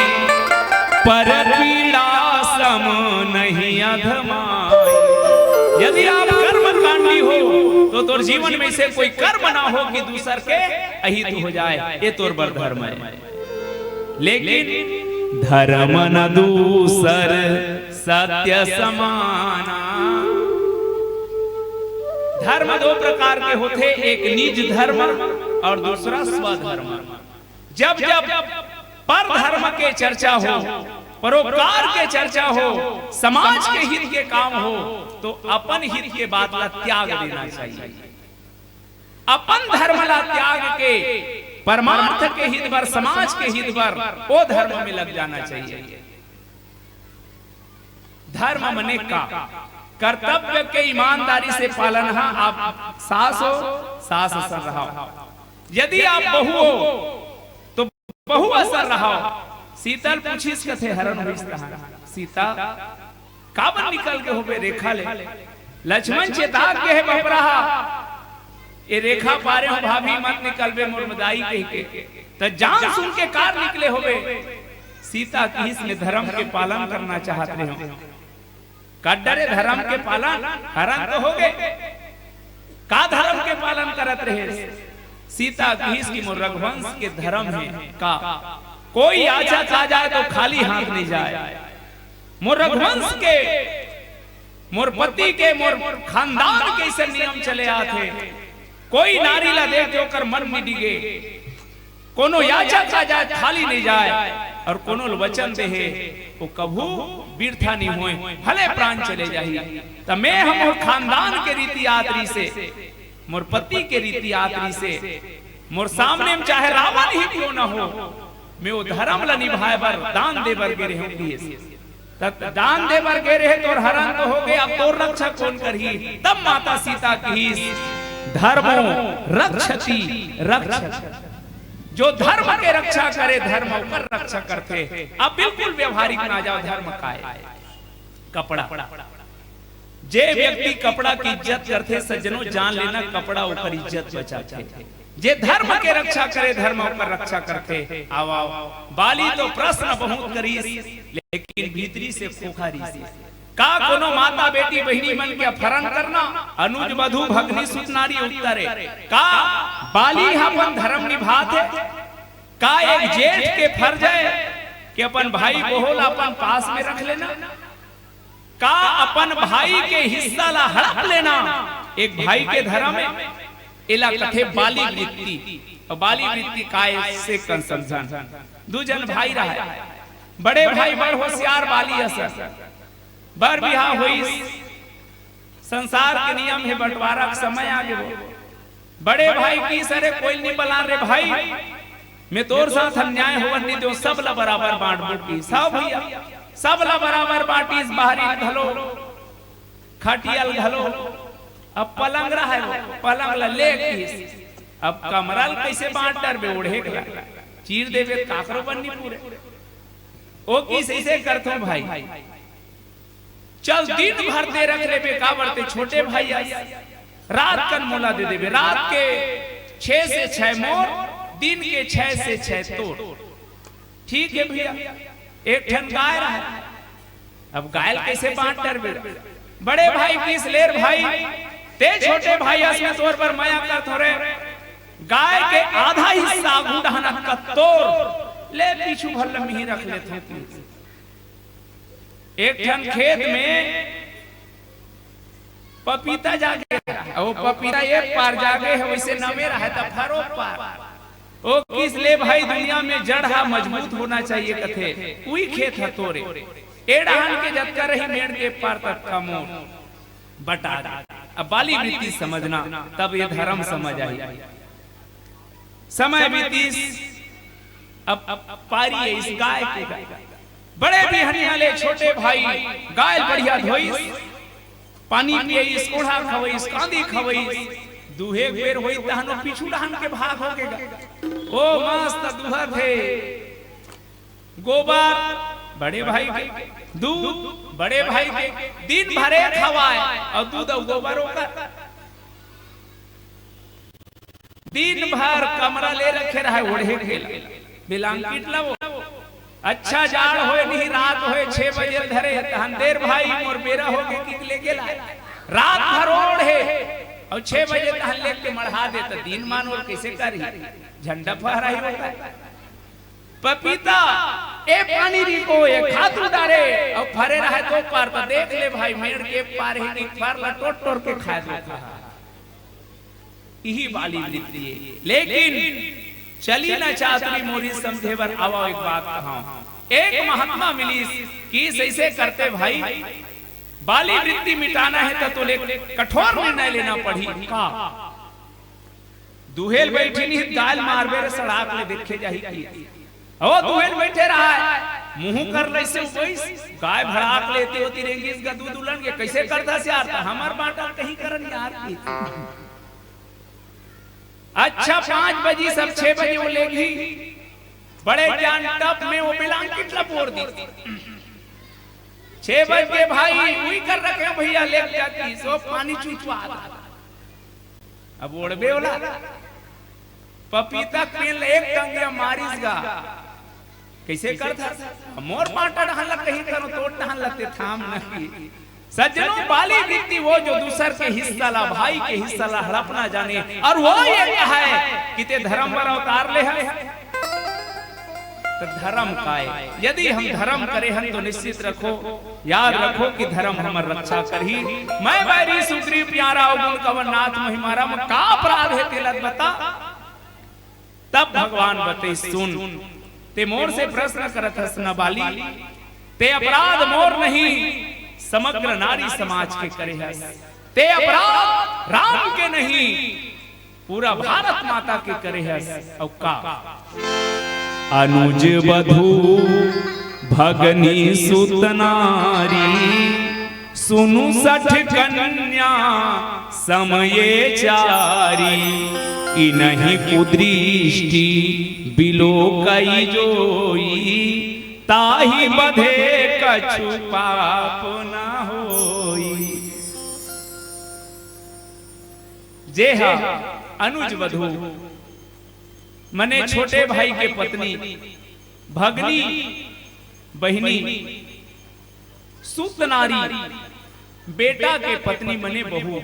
पर पीड़ा सम नहीं अधमाई।" यदि आप कर्मकांडी हो, तो तोर जीवन में से कोई कर्म ना हो कि दूसर के अहित हो जाय, ये तोर बर धर्म हे। लेकिन धर्म न दूसर सत्य समाना। धर्म दो प्रकार के होथे, एक निज धर्म अउ दूसरा स्वधर्म। जब जब पर धर्म के चर्चा हो, परोपकार के चर्चा हो, समाज के हित के काम हो, तो अपन हित के बात ला त्याग देना चाहिए। अपन धर्म ला त्याग के परमार्थ के हित बर, समाज के हित बर, ओ धर्म में लग जाना चाहिए। धर्म मने का? कर्तव्य के ईमानदारी से पालन हा। आप सास हो, सास असन रहो। यदि आप बहू हो, तो बहू असन रहो। सीता ल पूछिस कथे, हरन होइस तहां, "सीता, काबर निकल गे होबे रेखा ले?" लक्ष्मण चेता गे हे बपरा हा, "ए रेखा पारे हो भाभी, मत निकलबे मोर मदाई," कहिके। त जान सुन के कार निकले होबे। सीता किहिस, "मैं धर्म के पालन करना चाहत रहे हूं।" का डरे धर्म के पालन? हरन तो होगे, का धर्म के पालन करत रहे? सीता किहिस कि मोर रघुवंश के धर्म हे का, कोई याचक आ जाय तो खाली हाथ नइ जाय। मोर रघुवंश के, मोर पति के, मोर खानदान के अइसे नियम चले आथे, कोई नारी ला देख के ओकर मन नइ डिगे, कोनो याचक आ जाय, खाली नइ जाय, अउ कोनो ल वचन देहे, वो कभू बिरथा नइ होय, भले प्राण चले जाही। त मैं ह मोर खानदान के रीति आत रहिसे, मोर पति के रीति आत रहिसे, मोर सामने में चाहे रावण ही क्यों न हो, मैं वो धर्म ल निभाय बर, दान दे बर गे रहेंव कहिस। त दान दे बर गे रहे, तोर हरन तो होगे, अब तोर रक्षा कोन करही? तब माता सीता किहिस, "धर्मो रक्षति रक्षक।" जो धर्म के रक्षा करे, धर्म ओकर रक्षा करथे। अब बिल्कुल व्यवहारिक में आ जाओ, धर्म काय? कपड़ा। जे व्यक्ति कपड़ा के इज्जत करथे, सज्जनों, जान लेना, कपड़ा ओकर इज्जत बचाथे। जे धर्म के रक्षा करे, धर्म ओकर रक्षा करथे। आओ, आओ। बाली तो प्रश्न बहुत करिस, लेकिन भीतरी से खोखा रहिस। का कोनो माता बेटी बहिनी मन के अपहरण करना? अनुज वधू भगनी सुत नारी उत्तरे। का बाली ह अपन धर्म निभात हे? का एक जेठ के फर्ज हे कि अपन भाई बहू ला अपन पास में रख लेना? का अपन भाई के हिस्सा ला हड़प लेना एक भाई के धर्म हे? एला कथे बाली वृत्ति। अउ बाली वृत्ति काय से कन समझन? दू जन भाई रहय, बड़े भाई बड़ होशियार बाली असन, बर बिहाव होइस, संसार के नियम हे, बंटवारा के समय आ गे। बड़े भाई कहिस, "अरे कोई नहीं बलान रे भाई, मैं तोर साथ अन्याय होवन नहीं देवंव, सब ला बराबर बांटबो," कहिस। "हव भैया।" सब ला बराबर बांटिस, बाहरी घलो, खटिया ल घलो। अब पलंग रहय, पलंग ला ले कहिस, अब कमरा ल कइसे बांट डरबे, ओढ़े के ला चीर देबे त काकरो बर नइ पूरे। ओ कहिस, "अइसे करथों भाई, चल दिन भर तैं रख लेबे, काबर तैं छोटे भाई अस, रात कन मोला दे देबे, रात के छह से छह मोर, दिन के छह से छह तोर।" ठीक हे भैया, एक ठन गाय रहय, अब गाय ल कइसे बांट डरबे? बड़े भाई कहिस, "ले रे भाई, तैं छोटे भाई अस, मैं तोर बर मया करथों रे, गाय के आधा हिस्सा आगू डहन अतका तोर, ले पीछू भर ल मिही रख लेथों।" एक ठन खेत में पपीता जागे रहय, अउ पपीता ए पार जागे हे, वइसे नवे रहय त फर ओ पार। ओ कहिस, "ले भाई, दुनिया में जड़ हा मजबूत होना चाहिए," कथे, "उही खेत ह तोरे, ए डहन के जतका रही मेड़ के पार ततका मोर, बटा दे।" अब बाली वृत्ति समझना, तब ये धर्म समझ आही। समय बीतिस, अब, अब पारी हे इस गाय के। बड़े बिहनिया ले छोटे भाई गाय ल बढ़िया धोइस, पानी पियइस, कोढ़ा खवइस, कांदी खवइस। दुहे बेर होइस तहन ओ पीछू डहन के भाग हो गे गा। ओ मस्त दुहत हे। गोबर बड़े भाई के, दूध बड़े भाई के, दिन भर ए खवाय अउ दूध अउ गोबर ओकर। दिन भर कमरा ले रखे रहय ओढ़े के ला, blanket ला वो। अच्छा जाड़ होय नहीं, रात होय, छह बजे धरे, तहन दे रे भाई, मोर बेरा हो गे, कि ले गे ला। रात भर ओढ़े, अउ छह बजे तहन लेके मढ़ा दे, त दिन मान ओला कइसे करही? झंडा फहराही ओला। पपीता, ए पानी रिको, ए खातू डारे, अउ फरे रहय तो पार, त देख ले भाई, मेड़ के पार हे कि फर ला टोर टोर के खाय देथे। इही बाली वृत्ति हे। लेकिन चली न चातुरी मोरी समझे बर, आवव एक बात कहंव। एक महात्मा मिलिस कहिस अइसे करते भाई, बाली वृत्ति मिटाना हे त तोला कठोर निर्णय लेना पड़ही। का? दुहे ल बइठिन ही, गाय ल मारबे रे सड़ाक ले, देखे जाही कि। ओ दुहे ल बइठे रहय, मुहूं कर लइसे उबइस, गाय भड़ाक ले एती ओती रेंगिस गा, दूध उलन गे, कइसे करथस यार, त हमर बांटा ल कहीं करन यार कि। अच्छा, पांच बजिस, अब छह बजे ओ लेगही। बड़े ज्ञान तप में ओ blanket ला बोर दिस। छह बज गे भाई, उही कर रखे भैया, लेके जातिस, ओ पानी चुचवा। अब ओढ़बे ओला, पपीता के पेड़ ल एक टंगिया मारिस गा। कइसे करथस? मोर बांटा डहन ला कहीं करंव, तोर डहन ला तैं थाम नहीं। सज्जनों, बाली वृत्ति वो जो दूसर के हिस्सा ला, भाई के हिस्सा ला हड़पना जाने, अउ वो ये कहय कि तैं धरम बर अवतार ले हस। त धरम काय? यदि हम धरम करे हन तो निश्चित रखो, याद रखो कि धरम हमर रक्षा करही। मैं बैरी सुग्रीव प्यारा, अवगुण कवन नाथ मोहि मारा, मोर का अपराध हे तेला त बता। तब भगवान बतइस, सुन, तैं मोर से प्रश्न करत हस न बाली, तैं अपराध मोर नहीं, समग्र नारी समाज के करे हस। तैं अपराध राम के नहीं, पूरा भारत माता के करे हस। अउ का? अनुज वधू भगनी सुत नारी, सुनु सठ कन्या सम ए चारी, इनहि कुदृष्टि बिलो कइ जोई, ताहि बधे कछु पाप न होई। जे हा अनुज वधू, मने छोटे भाई के पत्नी, भगनी, बहिनी, सुत नारी, बेटा के पत्नी मने बहू,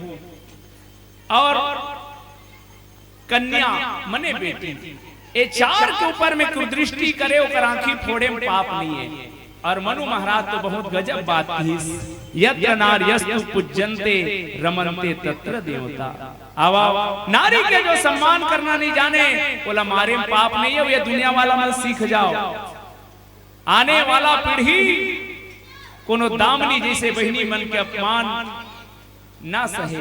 और कन्या मने बेटी, ये चार के ऊपर में कुदृष्टि करे, ओकर आंखी फोड़े में पाप नहीं है। और मनु महाराज तो बहुत गजब बात कहिस, "यत्र नार्यस्तु पूज्यन्ते रमन्ते तत्र देवता।" आवा, नारी के जो सम्मान करना नहीं जाने, ओला मारे में पाप नहीं है, ये दुनिया वाला मन सीख जाओ। आने वाला पीढ़ी कोनो दामनी जैसे बहिनी मन के अपमान ना सहे।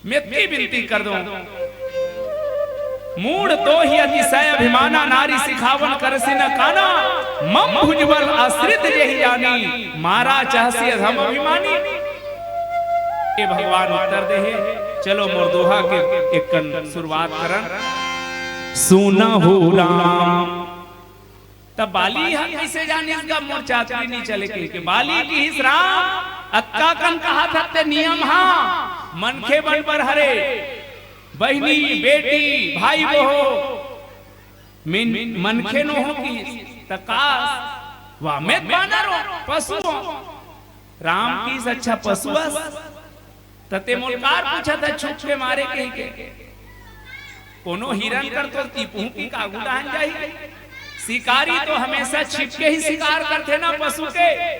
मैं इतनी विनती कर दूं, मूढ़ तो ही अतिशय अभिमाना, नारी सिखावन करसि न काना, मम भुजबल आश्रित जेहि जानी, मारा चाहसि अधम अभिमानी। ए भगवान उत्तर दे हे। चलो मोर दोहा के एक कन शुरुआत करन। सुनहु राम। तब बाली ह कइसे जानिस गा मोर चातुरी नी चले कहिके? बाली किहिस, "राम, अतका कन कहाथस ते नियम हा, मनखे बन बर हरे, बहिनी, बेटी, भाई बहो, मिन-, मनखे नो हो किहिस, त का, वा में त बानर हो, पशु हो।" राम किहिस, "अच्छा पशु अस?" त ते मोला काबर पूछत हस छुप के मारे कहिके? कोनो हिरन कर तो तिपहू की कागू डहन जाही। शिकारी तो हमेशा छिप के ही शिकार करथे ना पशु के।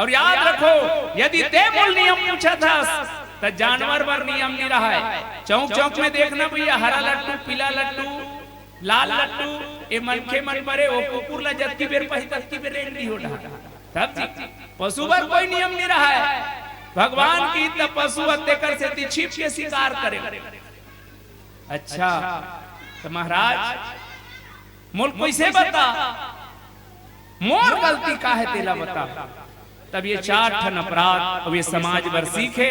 और याद रखो, यदि ते मोला नियम पूछत हस, त जानवर बर नियम नहीं रहय। चौक चौक में देखना भैया, हरा लट्टू, पीला लट्टू, लाल लट्टू, ए मनखे मन बरे, ओ कुकुर ला जतकी बेर पाही, ततकी बेर रेंग दिही ओ डहर। तब जी, पशु बर कोई नियम नहीं रहय। भगवान किहिस त पशु अस तेकर सेती छिप के शिकार करे। अच्छा, त महाराज, मोला कइसे बता, मोर गलती का हे तेला बता। तब ये चार ठन अपराध अउ ये समाज बर सीख हे।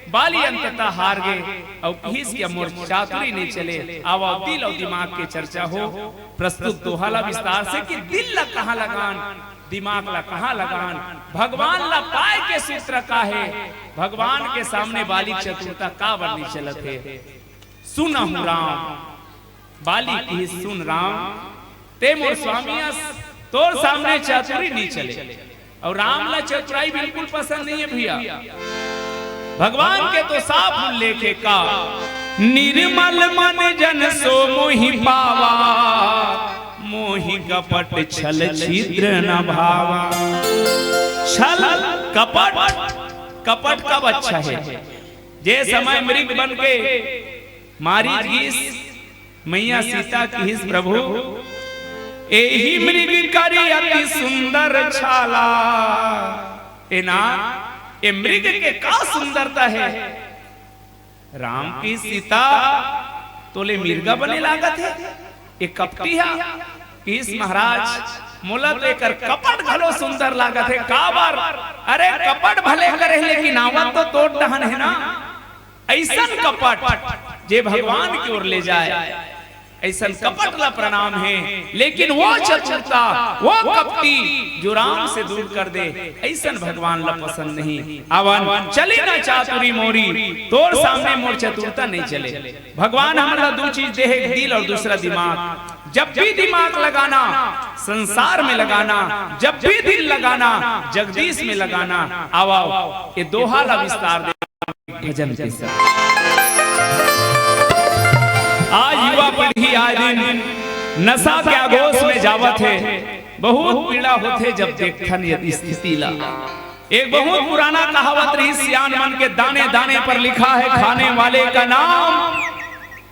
बाली अंततः हार गे अउ किहिस कि अब मोर चातुरी नहीं चले। आवा, दिल अउ दिमाग के चर्चा हो। प्रस्तुत दोहा ला विस्तार से कि दिल ला कहाँ लगान, दिमाग ला कहाँ लगान, भगवान ला पाए के सूत्र का हे, भगवान के सामने बाली चतुरता काबर नहीं चलत हे। सुनहु राम, बाली किहिस, "सुन राम, ते मोर स्वामी अस, तोर सामने चातुरी नहीं चले।" अउ राम ला चतुराई बिल्कुल पसंद नहीं हे भैया। भगवान के तो साफ उल्लेख हे का, "निर्मल मन जन सो मोहि पावा, मोहि कपट छल छिद्र न भावा।" छल, कपट, कपट कब अच्छा हे? जे समय मृग बन के मारिच गिस, मैया सीता किहिस, "प्रभु, एही मृग करी अति सुंदर छाला।" ए ना, ए मृग के का सुंदरता हे? राम किहिस, "सीता, तोले मिर्गा बने लागत हे, ए कपटी हा।" किहिस, "महाराज, मोला तो एकर कपट घलो सुंदर लागत हे।" "काबर?" "अरे, कपट भले करे, लेकिन आवत तो तोर डहन हे ना।" अइसन कपट जे भगवान की ओर ले जाए, अइसन कपट ला प्रणाम हे, लेकिन वो चतुरता, वो कपटी जो राम से दूर कर दे, अइसन भगवान ला पसंद नहीं। आवा न, चली ना चातुरी मोरी, तोर सामने मोर चतुरता नहीं चले। भगवान हमन ला दू चीज दे हे, एक दिल अउ दूसरा दिमाग। जब भी दिमाग लगाना, संसार में लगाना, जब भी दिल लगाना, जगदीश में लगाना। आवा, ये दोहा ला विस्तार दे। भजन के साथ। आज युवा पीढ़ी आए दिन नशा के आगोश में जावत हे। बहुत पीड़ा होथे जब देखथन ये स्थिति ला। एक बहुत पुराना कहावत रहिस सियान मन के, "दाने दाने पर लिखा है खाने वाले का नाम।"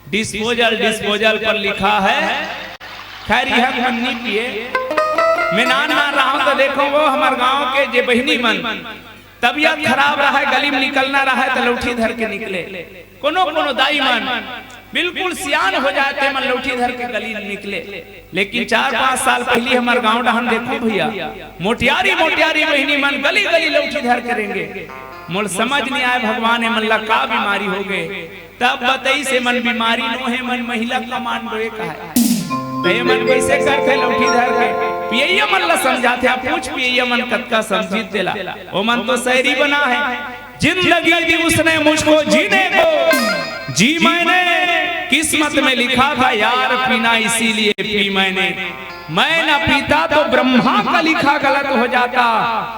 डिस्पोजल, डिस्पोजल पर लिखा है। खैर, इहक मन नी पिए। मैं नान नान रहूं तो देखो, वो हमर गांव के जे बहिनी मन, तबियत खराब रहय, गली में निकलना रहय, त लौठी धर के निकले। कोनो कोनो दाई मन बिल्कुल सियान हो जाय, ते मन लौठी धर के गली में निकले। लेकिन चार पांच साल पहिली हमर गांव डहन देखो भैया, मोटियारी मोटियारी बहिनी मन गली गली लौठी धर के रेंगे। मोला समझ नहीं आय भगवान, ए मन ला का बीमारी हो गे। तब बतइस, ए मन बीमारी नो हे, ए मन महिला कमांडो ए कहाय। त ए मन कइसे करथे लौठी धर के? पियइया मन ला समझाथे, आप पूछ पियइया मन कतका समझिस तेला। ओ मन तो शायरी बना हे, "जिंदगी दी उसने मुझको जीने को, जी मैंने, किस्मत में लिखा था यार पीना, इसीलिए पी मैंने।" मैं ना पीता तो ब्रह्मा का लिखा गलत हो जाता।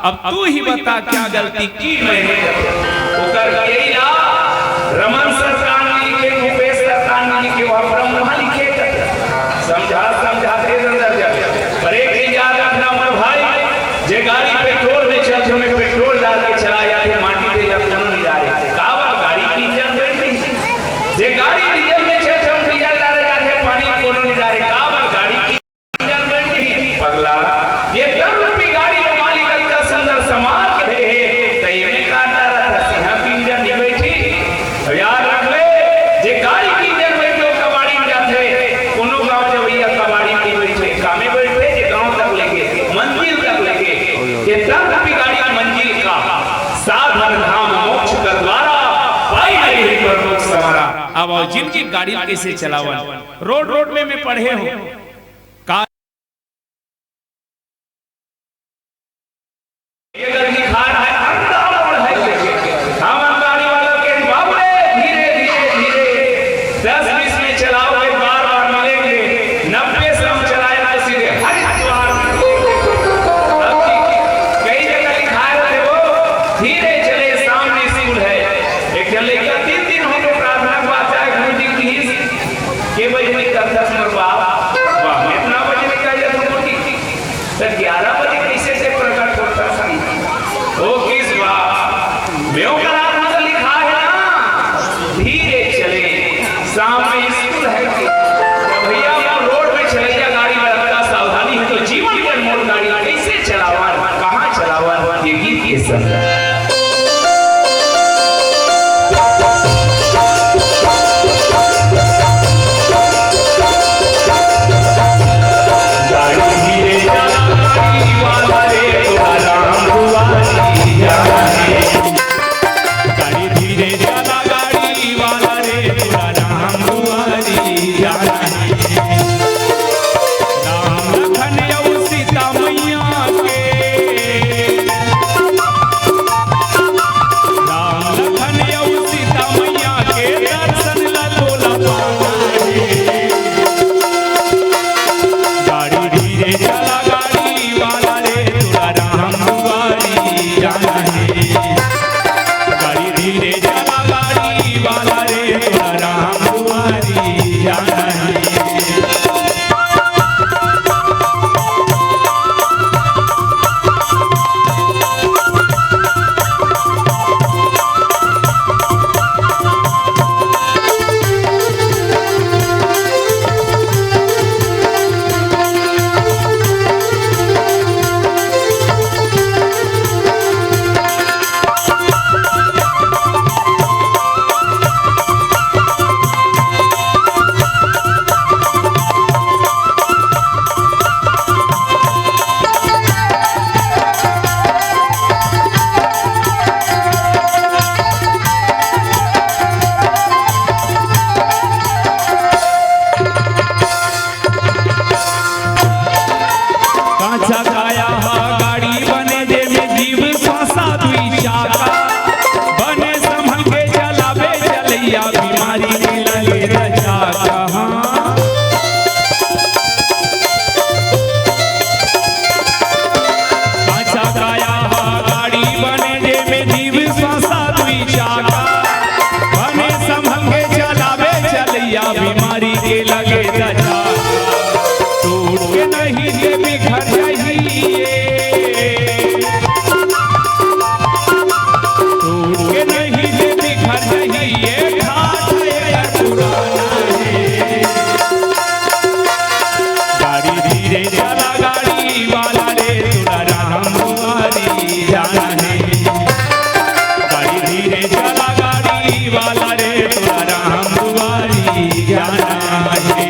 अब तू ही बता क्या गलती की मैंने। ओकर कई ला रमन सरकार ने लिखे, भूपेश सरकार ने लिखे, वह ब्रह्मा लिखे। समझा, समझा दे अंदर जा। पर एक चीज याद रखना मोर भाई, जे गाड़ी पेट्रोल में चलथे, ओमे पेट्रोल डाल के चला जाथे, माटी दे ला कोनो नहीं डारे। काबर गाड़ी की इंजन बैठ गई। जे गाड़ी डीजल में चलथे, ओमे डीजल डाले जाथे, पानी कोनो नहीं डारे। काबर गाड़ी की पगला, ये तन रूपी गाड़ी के मालिक अतना सुंदर समाज के हे, त एमे का डर रहा? सिंहा की इंजन नहीं बैठी। अब याद रख ले, जे गाड़ी की इंजन बैठे, वो कबाड़ी में जाथे। कोनो गांव जवइया कबाड़ी में नहीं बैठे, कामे बैठे, जे गांव तक लेके, मंजिल तक लेके। ये तन रूपी गाड़ी की मंजिल का साधन धाम मोक्ष का द्वारा, पाई नहीं प्रमुख सवारा। अब आओ, जिनकी गाड़ी कैसे चलावन, रोड, रोड में मैं पढ़े हूँ। का ये गलती खान है, अंधा है। हम अंबानी वाला के बाबू रे, धीरे, धीरे, धीरे। दस बीस में चलाओगे, बार, बार मिलेंगे। नब्बे से हम चलाए तो सीधे हरिद्वार में। अब की, कई जगह लिखा है वो, धीरे चले, सामने स्कूल है। एक जन लइका तीन दिन हो गए प्रार्थना के बाद जाए गुरु जी की के बजे निकलथस मोर बाप? वाह, इतना बजे निकल जात मोटी। त ग्यारह बजे कैसे से प्रकट होता सही? ओ किस बात? मैं ओकर आत्मा से लिखा है ना, धीरे चले, सामने स्कूल है। तो भैया, वो रोड पे चलैया गाड़ी में रखता सावधानी है, तो जीवन के अनमोल गाड़ी कैसे चलावन, कहाँ चलावन, ये गीत के संग। गाड़ी धीरे चला, गाड़ी वाला रे, तोरा राम दुआरी जाना है। गाड़ी धीरे चला, गाड़ी वाला रे, तोरा राम दुआरी जाना है। राम लखन अउ सीता मैया के, राम लखन अउ सीता मैया के दर्शन ला तोला पाना हे। गाड़ी धीरे चला, गाड़ी वाला रे, तोला राम दुआरी जाना हे। गाड़ी धीरे चला, गाड़ी वाला रे, तोला राम दुआरी जाना हे। कांचा काया हा गाड़ी बने, जेमे जीव श्वासा दुई चाका। बने संभल के चलाबे चलैया, बीमारी के लगे रचा कहाँ। कांचा काया हा गाड़ी बने, जेमे जीव श्वासा दुई चाका। बने संभल के चलाबे चलैया, बीमारी के लगे रचा। टूट के नहीं जे बिखर जाइए, टूट के नहीं जे बिखर जाइए, ठाठ एकर पुराना हे। गाड़ी धीरे चला, गाड़ी वाला रे, तोला राम दुआरी जाना हे। गाड़ी धीरे चला, गाड़ी वाला रे, तोला राम दुआरी जाना हे।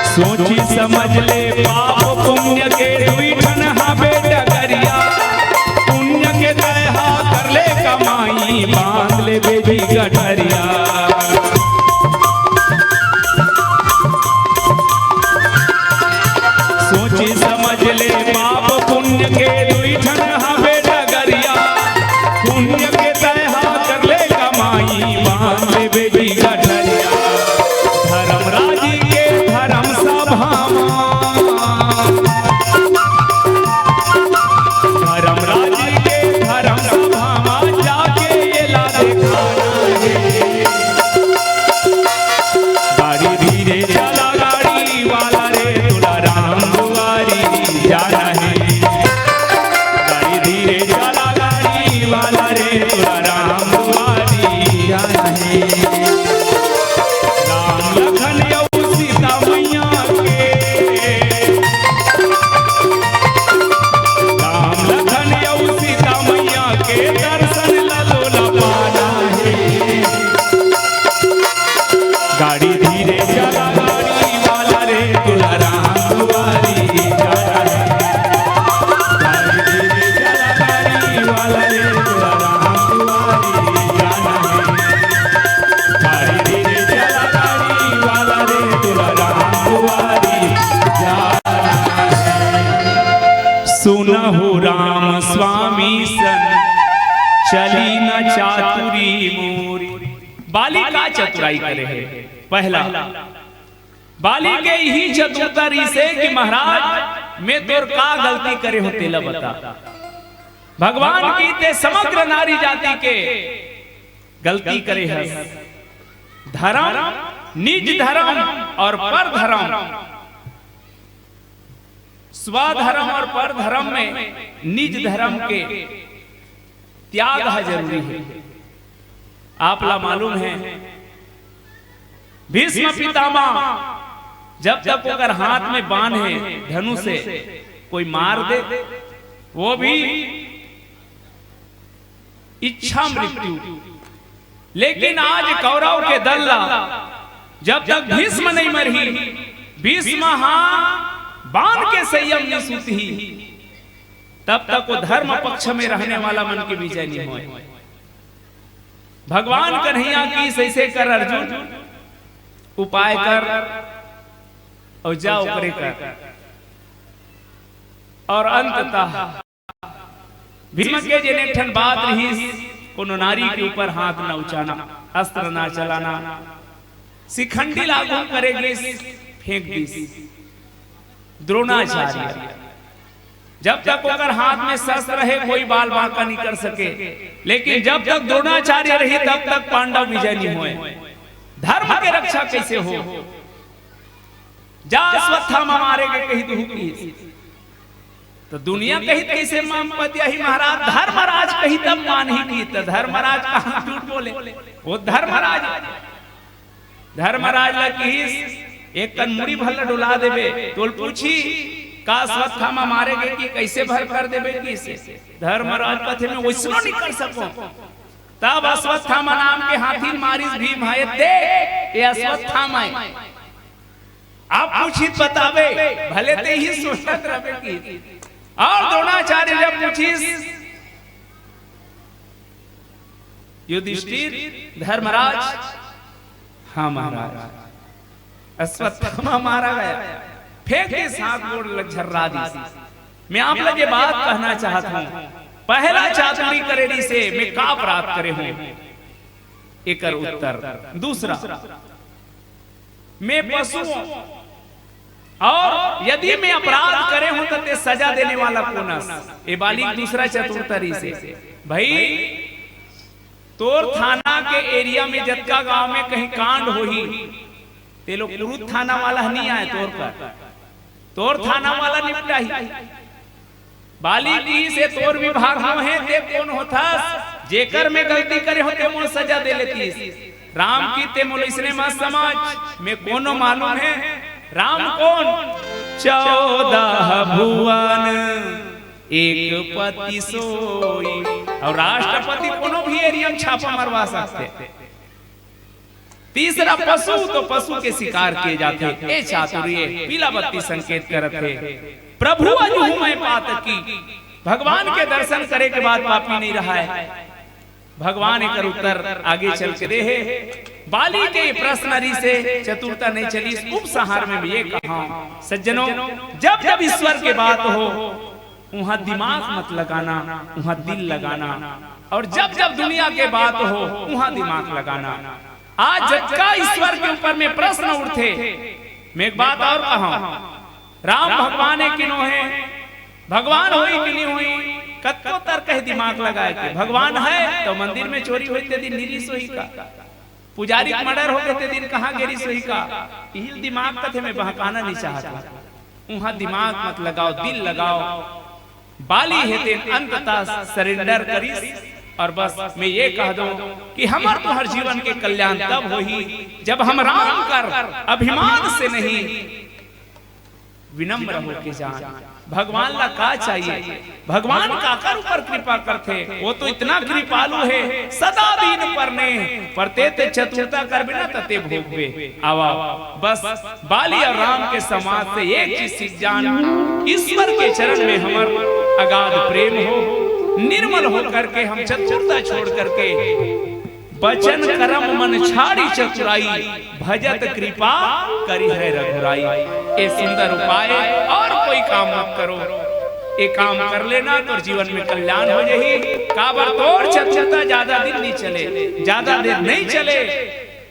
सोची समझ ले पाप पुण्य का चतुराई करे हे? पहला, बाली के इही चतुरता रिहिसे कि महाराज, मैं तोर का गलती करे हों, तेला बता। भगवान कहिथे, समग्र नारी जाति के गलती करे हस। धर्म, निज धर्म और पर धर्म, स्वधर्म और पर धर्म में निज धर्म के त्याग ह जरूरी हे। आप ला मालूम हे, भीष्म पितामह, जब तक ओकर हाथ में बाण हे, धनुष हे, कोई मार दे, वो भी इच्छा मृत्यु। लेकिन आज कौरव के दल ला, जब तक भीष्म नहीं मरही, भीष्म हा बाण के संयम नहीं सुतही, तब तक वो धर्म पक्ष में रहने वाला मन के विजय नहीं होय। भगवान कन्हैया कहिस, ऐसे कर अर्जुन, उपाय कर और जा ओकरे कर। और अंततः भीष्म के जेन एक ठन बात रिहिस, कोनो नारी के ऊपर हाथ न उचाना, अस्त्र न चलाना, शिखंडी लागू करे गिस, फेंक दिस। द्रोणाचार्य, जब तक ओकर हाथ में शस्त्र हे, कोई बाल बांका नहीं कर सके, लेकिन जब तक द्रोणाचार्य रही, तब तक पांडव विजय नहीं होय। धर्म के रक्षा कैसे हो? जा अश्वत्थामा मारे के कही दुहू की, तो दुनिया कही कैसे मान पतिया ही महाराज, धर्मराज कही तब मान ही की, तो धर्मराज कहाँ झूठ बोले? वो धर्मराज, धर्मराज ला किहिस, एक कन मुड़ी भर ला डोला देबे, तोल पूछी, का अश्वत्थामा मारे गे कि कैसे भर कर देबे किहिस। धर्मराज कथे, मैं वैसनो नहीं कर सको। तब अश्वत्थामा नाम के हाथी मारिस भीम हे, देख, ये अश्वत्थामा हे। आप पूछी त बताबे, भले ते ही सोचत रहबे कि। और द्रोणाचार्य जब पूछिस, युधिष्ठिर, धर्मराज, हाँ महाराज, अश्वत्थामा मारा गया, फेंक के सात गोड़ ल झर्रा दिस। मैं आप लगे बात कहना चाहत हूँ, पहला चातुरी करे रिहिसे मैं का अपराध करे हूँ? एकर उत्तर। दूसरा, मैं पशु हूँ और यदि मैं अपराध करे हूँ तो ते सजा देने वाला कोन अस? ए बाली के दूसरा चतुरता रिहिसे, भाई, तोर थाना के एरिया में जतका गांव में कहीं कांड होही, ते लोग कुरुद थाना वाला ह नहीं आए तोर कर, तोर थाना वाला निपटाही। बाली किहिस, तोर विभाग म हे, ते कोन होथस? जेकर मैं गलती करे हों, ते मोला सजा दे लेतिस। राम कहिथे, मोला इसने मत समझ, मैं कोनो मालूम हे। राम कोन? चौदह भुवन एक पति सोई। और राष्ट्रपति कोनो भी एरिया में छापा मरवा सकथे। तीसरा पशु, तो पशु के शिकार किए जाथे। ए चातुर्य, पीला बत्ती संकेत करत हे। प्रभु अजहू मय पातकी, भगवान के दर्शन करे के बाद पापी नहीं रहाय। भगवान एकर उत्तर आगे चल के दे हे। बाली के प्रश्न रिहिसे चतुरता नहीं चलिस, उपसंहार में भी ये कहा, सज्जनों, जब जब ईश्वर के बात हो, उहाँ दिमाग मत लगाना, उहाँ दिल लगाना। और जब जब दुनिया के बात हो, उहाँ दिमाग लगाना। आज जतका ईश्वर के ऊपर में प्रश्न उठथे, मैं एक बात और कहा, राम भगवान हे कि नो हे, भगवान होही कि नहीं होही, कतको तर्क हे दिमाग लगाए के। भगवान हे तो मंदिर में चोरी होही ते दिन निरिस होही का? पुजारी के मर्डर हो गे ते दिन कहाँ गे रिहिस होही का? इही ल दिमाग कथे, मैं बहकाना नहीं चाहत हूँ। उहाँ दिमाग मत लगाओ, दिल लगाओ। बाली हे तेन अंततः सरेंडर करिस। और बस मैं ये कह दूं कि हमर तुंहर जीवन के कल्याण तब होही, जब हम राम कर अभिमान से नहीं, विनम्र होके जान। भगवान ला का चाहिए? भगवान काकर ऊपर कृपा करथे? वो तो इतना कृपालु हे, सदा दीन पर नेह, पर ते ते चतुरता करबे ना, त ते भोगबे। आवा, बस बाली और राम के संवाद से एक चीज सीख जान, ईश्वर के चरण में हमर अगाध प्रेम हो, निर्मल होकर के हम चतुरता छोड़ करके बचन करम मन छाड़ी चतुराई, भजत कृपा करिहै रघुराई। ए सुंदर उपाय, और कोई काम मत करो, ए काम कर लेना, तोर जीवन में कल्याण हो जाही। काबर तोर चतुरता ज्यादा दिन नहीं चले, ज्यादा देर नहीं चले।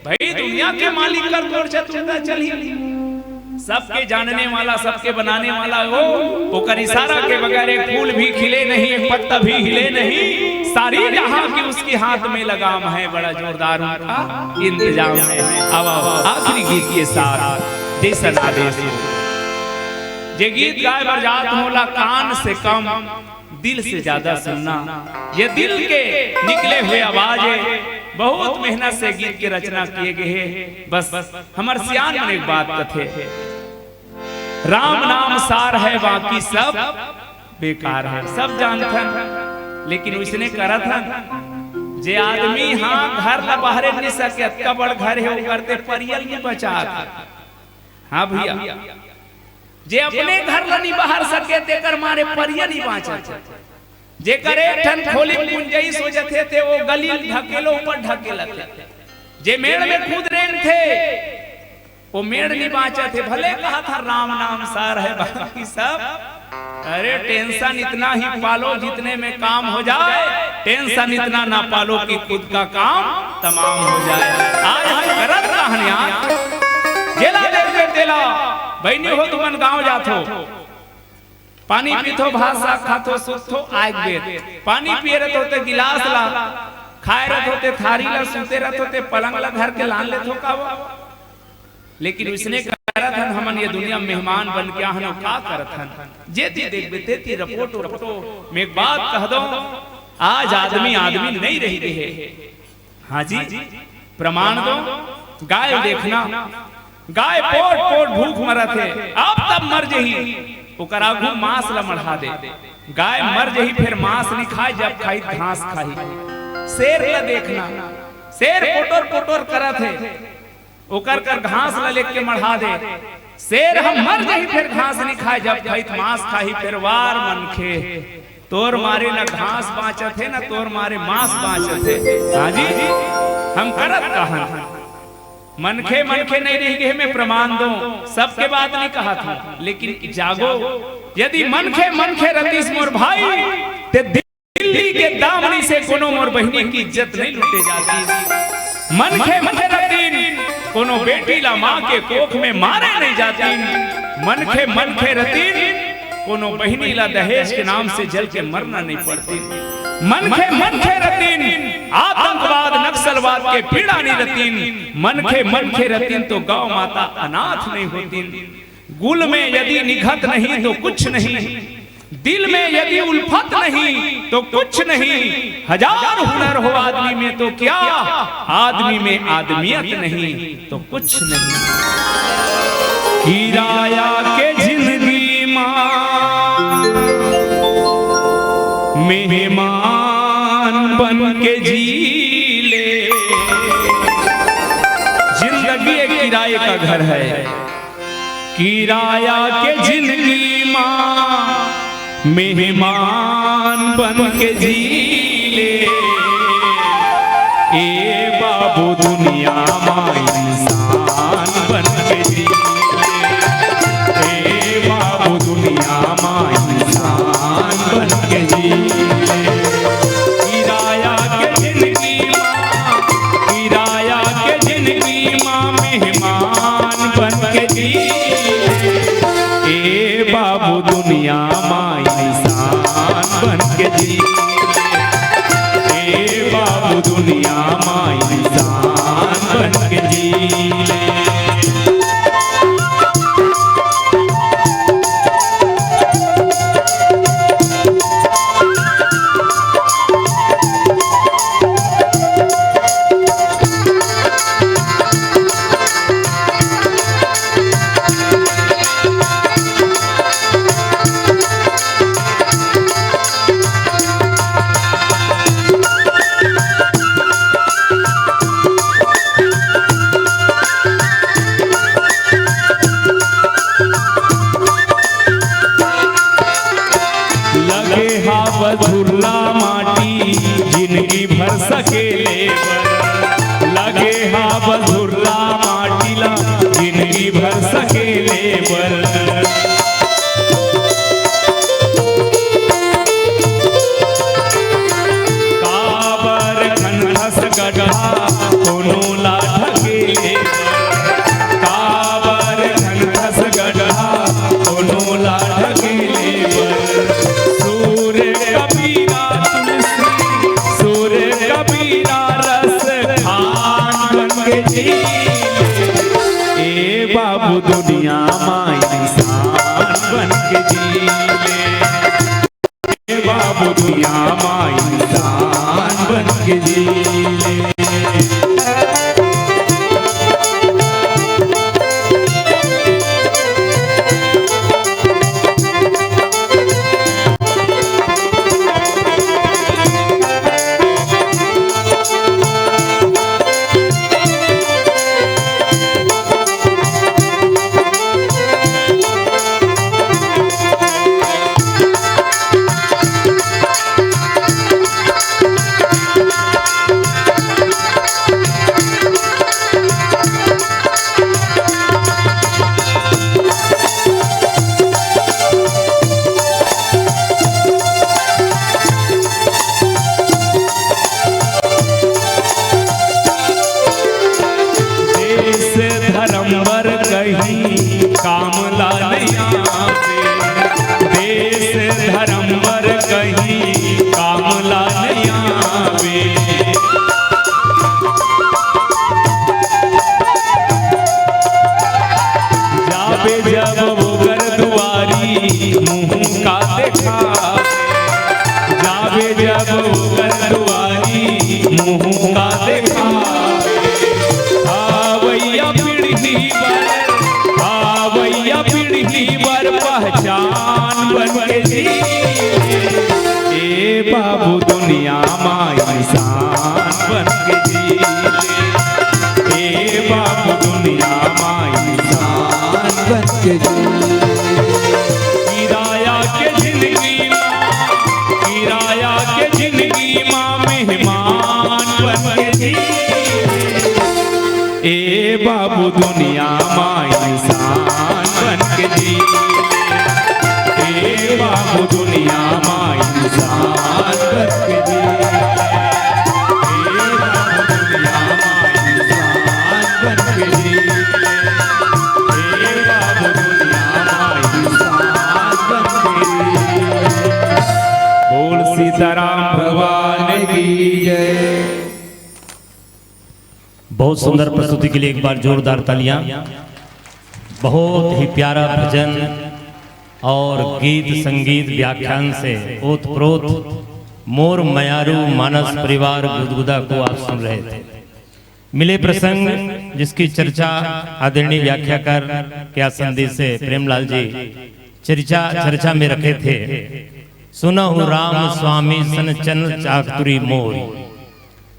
भाई, दुनिया के मालिक कर तोर चतुरता चलही। सबके जानने वाला, सबके बनाने वाला वो, ओकर इशारा के बगैर एक फूल भी खिले नहीं, एक पत्ता भी हिले नहीं। सारी जहां की उसके हाथ में लगाम है, बड़ा जोरदार उनका इंतजाम है। अब आओ, आखिरी गीत के साथ जैसन आदेश हो। जे गीत गाए बर जात हो, ओला कान से कम, दिल से ज्यादा सुनना। ये दिल के निकले हुए आवाज है। बहुत मेहनत से गीत के रचना किए गए हैं। बस हमर सियान मन एक बात कथे, राम नाम सार है, बाकी सब बेकार है। सब जानथन, लेकिन उसने करत हन। जे आदमी, हाँ, घर ला बाहरे नहीं सके, अतका बड़ घर है, वो करते परियल नहीं बचात। हाँ भैया, जे अपने घर ला नहीं बाहर सके, तेकर मारे परिया नहीं बांचत। जेकर एक ठन खोली कुंजई सो जथे, ते वो गली ढकेलो ऊपर ढकेलत हे। जे मेड़ में खुद रेंगथे, वो मेड़ नहीं बांचत हे। भले कहा था राम नाम सार है, बाकी सब, अरे टेंशन इतना ही पालो जितने में काम हो जाए, टेंशन इतना ना पालो कि खुद का काम तमाम हो जाए। आज हम करत रहन यार, जेला देखबे तेला, बहिनी हो तुमन गांव जाथो, पानी पीथो, भात साग खाथो, सुतथो, आए के बेर पानी पिए रहत होते गिलास ला, खाए रहत होते थारी ला, सुते रहत होते पलंग ला धर के लान लेथो का वो? लेकिन उसने करत हन, हमन ये दुनिया में मेहमान बन के आहन, का करत हन? जेती देखबे तेती रपोट रपोट। मैं एक बात कह दो, आज आदमी आदमी नहीं रही गए। हाँ जी, प्रमाण दो। गाय देखना, गाय पोट पोट भूख मरत हे, अब तब मर जही, ओकर आगू मांस ला मढ़ा दे। गाय मर जही, फिर मांस नहीं खाए, जब खाही घास खाही। शेर ला देखना, शेर पोटोर पोटोर करत हे, ओकर कर घास ला लेके मढ़ा दे। शेर हम मर जही, फिर घास नहीं खाए, जब खाही त मांस खाही। फिर वार मनखे, तोर मारे न घास बांचत हे, न तोर मारे मांस बांचत हे। हाँ जी, हम करत कहन। मनखे, मनखे नहीं रही गए, मैं प्रमाण दो, सबके बात नहीं कहा था, लेकिन जागो, यदि मनखे, मनखे रतिस मोर भाई, ते दिल्ली के दामनी से कोनो मोर बहिनी की इज्जत नहीं लूटे जाती। मनखे, मनखे रतिन, कोनो बेटी ला माँ के कोख में मारे नहीं जाती। मनखे, मनखे रतिन, कोनो बहिनी ला दहेज के नाम से जल के मरना नहीं पड़ती। मनखे, मनखे रतिन, आतंकवाद, नक्सलवाद के पीड़ा नहीं रतिन। मनखे, मनखे रतिन तो गौ माता अनाथ नहीं होती। गुल में यदि निघत नहीं तो कुछ नहीं, दिल में यदि उल्फत नहीं तो कुछ नहीं। हजार हुनर हो आदमी में तो क्या, आदमी में आदमियत नहीं तो कुछ नहीं। किराया के जिंदगी मां मेहमान बन के जी ले। जिंदगी एक किराए का घर है। किराया के जिंदगी मां मेहमान बन के जी ले। ए बाबू दुनिया मां इंसान बन के जी ले। ए बाबू दुनिया मां इंसान बन के जी ले। किराया के जिंदगी मां, किराया के जिंदगी मां मेहमान बन के जी ले। ए बाबू दुनिया मां इंसान बन के जी ले। ए बाबू दुनिया मां इंसान बन के जी ले। बाबू दुनिया मा इंसान बन के जी ले, ए बाबू दुनिया मा इंसान बन के जी ले। देश धर्म बर कहीं काम ला नइ आवे, देश धर्म बर कहीं काम ला नइ आवे। जाबे जब ओकर दुआरी मुंह का देखावे, जाबे जब ओकर दुआरी मुंह का देखावे। आवइया पीढ़ी बर, आवइया पीढ़ी बर पहचान बन के जी। ए बाबू दुनिया मा इंसान बन के जी। ए बाबू दुनिया मा इंसान बन के जी। किराया के जिंदगी मा, किराया के जिंदगी मा मेहमान बन के जी। ए बाबू दुनिया मा इंसान बन के जी। ए बाबू दुनिया मा इंसान बन के जी। ए बाबू दुनिया मा इंसान बन के जी। ए बाबू दुनिया मा इंसान बन के जी। बोल सीताराम भगवान की जय। बहुत सुंदर प्रस्तुति के लिए एक बार जोरदार तालियां। बहुत ही प्यारा भजन और गीत संगीत व्याख्यान से ओतप्रोत मोर मयारू मानस परिवार गुदगुदा को आप सुन रहे थे। मिले प्रसंग जिसकी चर्चा आदरणीय व्याख्याकार के आसन से प्रेमलाल जी चर्चा चर्चा में रखे थे। सुनहु राम स्वामी सन चन चातुरी मोरी,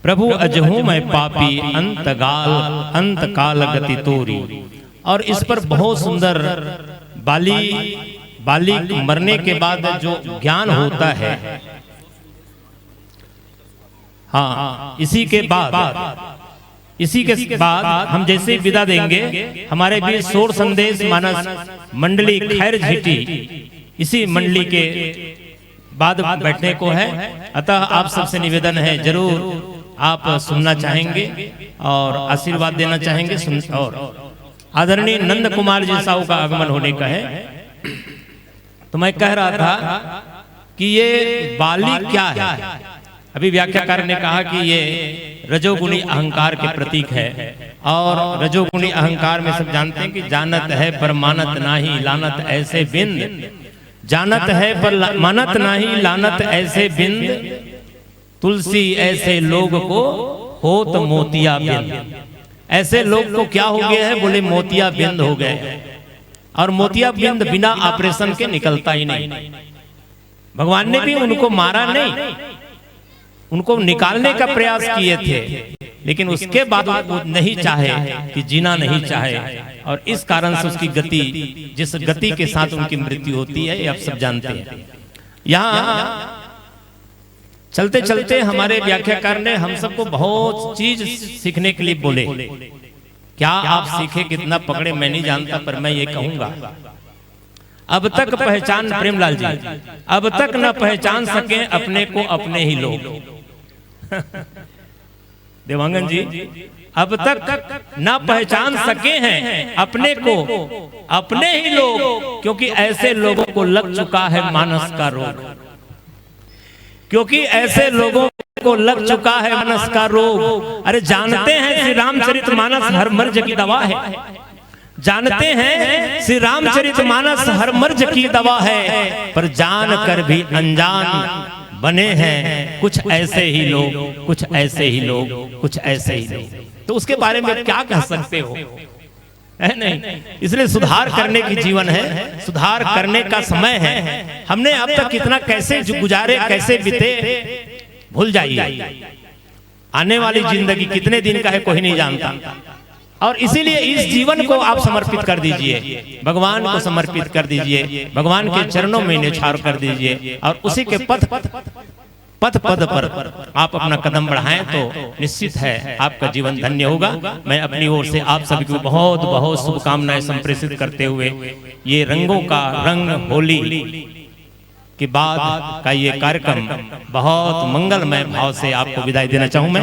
प्रभु अजहू मैं पापी अंतगाल, अंतकाल गति तोरी। और इस पर बहुत सुंदर बाली, बाली मरने के बाद जो ज्ञान होता है, हाँ, इसी के बाद, इसी के बाद हम जैसे ही विदा देंगे, हमारे बीच शोर संदेश मानस मंडली खैर झीटी, इसी मंडली के बाद बैठने को है। अतः आप सबसे निवेदन है, जरूर आप सुनना चाहेंगे और आशीर्वाद देना चाहेंगे। सुन, और आदरणीय नंद कुमार जी साहू का आगमन होने का है। तो मैं कह रहा था कि ये बाली क्या है। अभी व्याख्याकार ने कहा कि ये रजोगुणी अहंकार के प्रतीक है, और रजोगुणी अहंकार में सब जानते हैं कि जानत है पर मानत नाही, लानत ऐसे बिंद, जानत है पर ला-, मानत नाही, लानत ऐसे बिंद, तुलसी ऐसे लोग को होत मोतिया बिंद। ऐसे लोग को क्या हो गया है? बोले, मोतिया बिंद हो गए। और मोतिया बिंद बिना ऑपरेशन के निकलता ही नहीं। भगवान ने भी उनको मारा नहीं, उनको निकालने का प्रयास किए थे, लेकिन उसके बाद वो नहीं चाहे कि जीना नहीं चाहे, और इस कारण से उसकी गति, जिस गति के साथ उनकी मृत्यु होती है, ये आप सब जानते हैं। यहाँ चलते चलते हमारे व्याख्याकार ने हम सबको बहुत चीज सीखने के लिए बोले। क्या आप सीखे, कितना पकड़े, मैं नहीं जानता, पर मैं ये कहूंगा, अब तक पहचान, प्रेमलाल जी, अब तक न पहचान सके अपने को अपने ही लोग। देवांगन जी, अब तक न पहचान सके हैं अपने को अपने ही लोग, क्योंकि ऐसे लोगों को लग चुका है मानस का रोग, क्योंकि ऐसे लोगों को लग चुका है मानस का रोग। अरे, जानते हैं श्री रामचरित मानस हर मर्ज की दवा है। जानते हैं श्री रामचरित मानस हर मर्ज की दवा है, पर जान कर भी अनजान बने हैं कुछ ऐसे ही लोग, कुछ ऐसे ही लोग, कुछ ऐसे ही लोग। तो उसके बारे में क्या कह सकते हो, है नहीं? इसलिए सुधार करने की जीवन है, सुधार करने का समय है। हमने अब तक कितना, कैसे गुजारे, कैसे बीते, भूल जाइए। आने वाली जिंदगी कितने दिन का है, कोई नहीं जानता। और इसीलिए इस जीवन को आप समर्पित कर दीजिए, भगवान को समर्पित कर दीजिए, भगवान के चरणों में न्यौछावर कर दीजिए और उसी के पथ पथ पद पर आप अपना कदम बढ़ाएं तो निश्चित है आपका जीवन धन्य होगा। मैं अपनी ओर से आप सभी को बहुत बहुत शुभकामनाएं संप्रेषित करते हुए ये रंगों का रंग होली के बाद का ये कार्यक्रम बहुत मंगलमय भाव से आपको विदाई देना चाहूं मैं।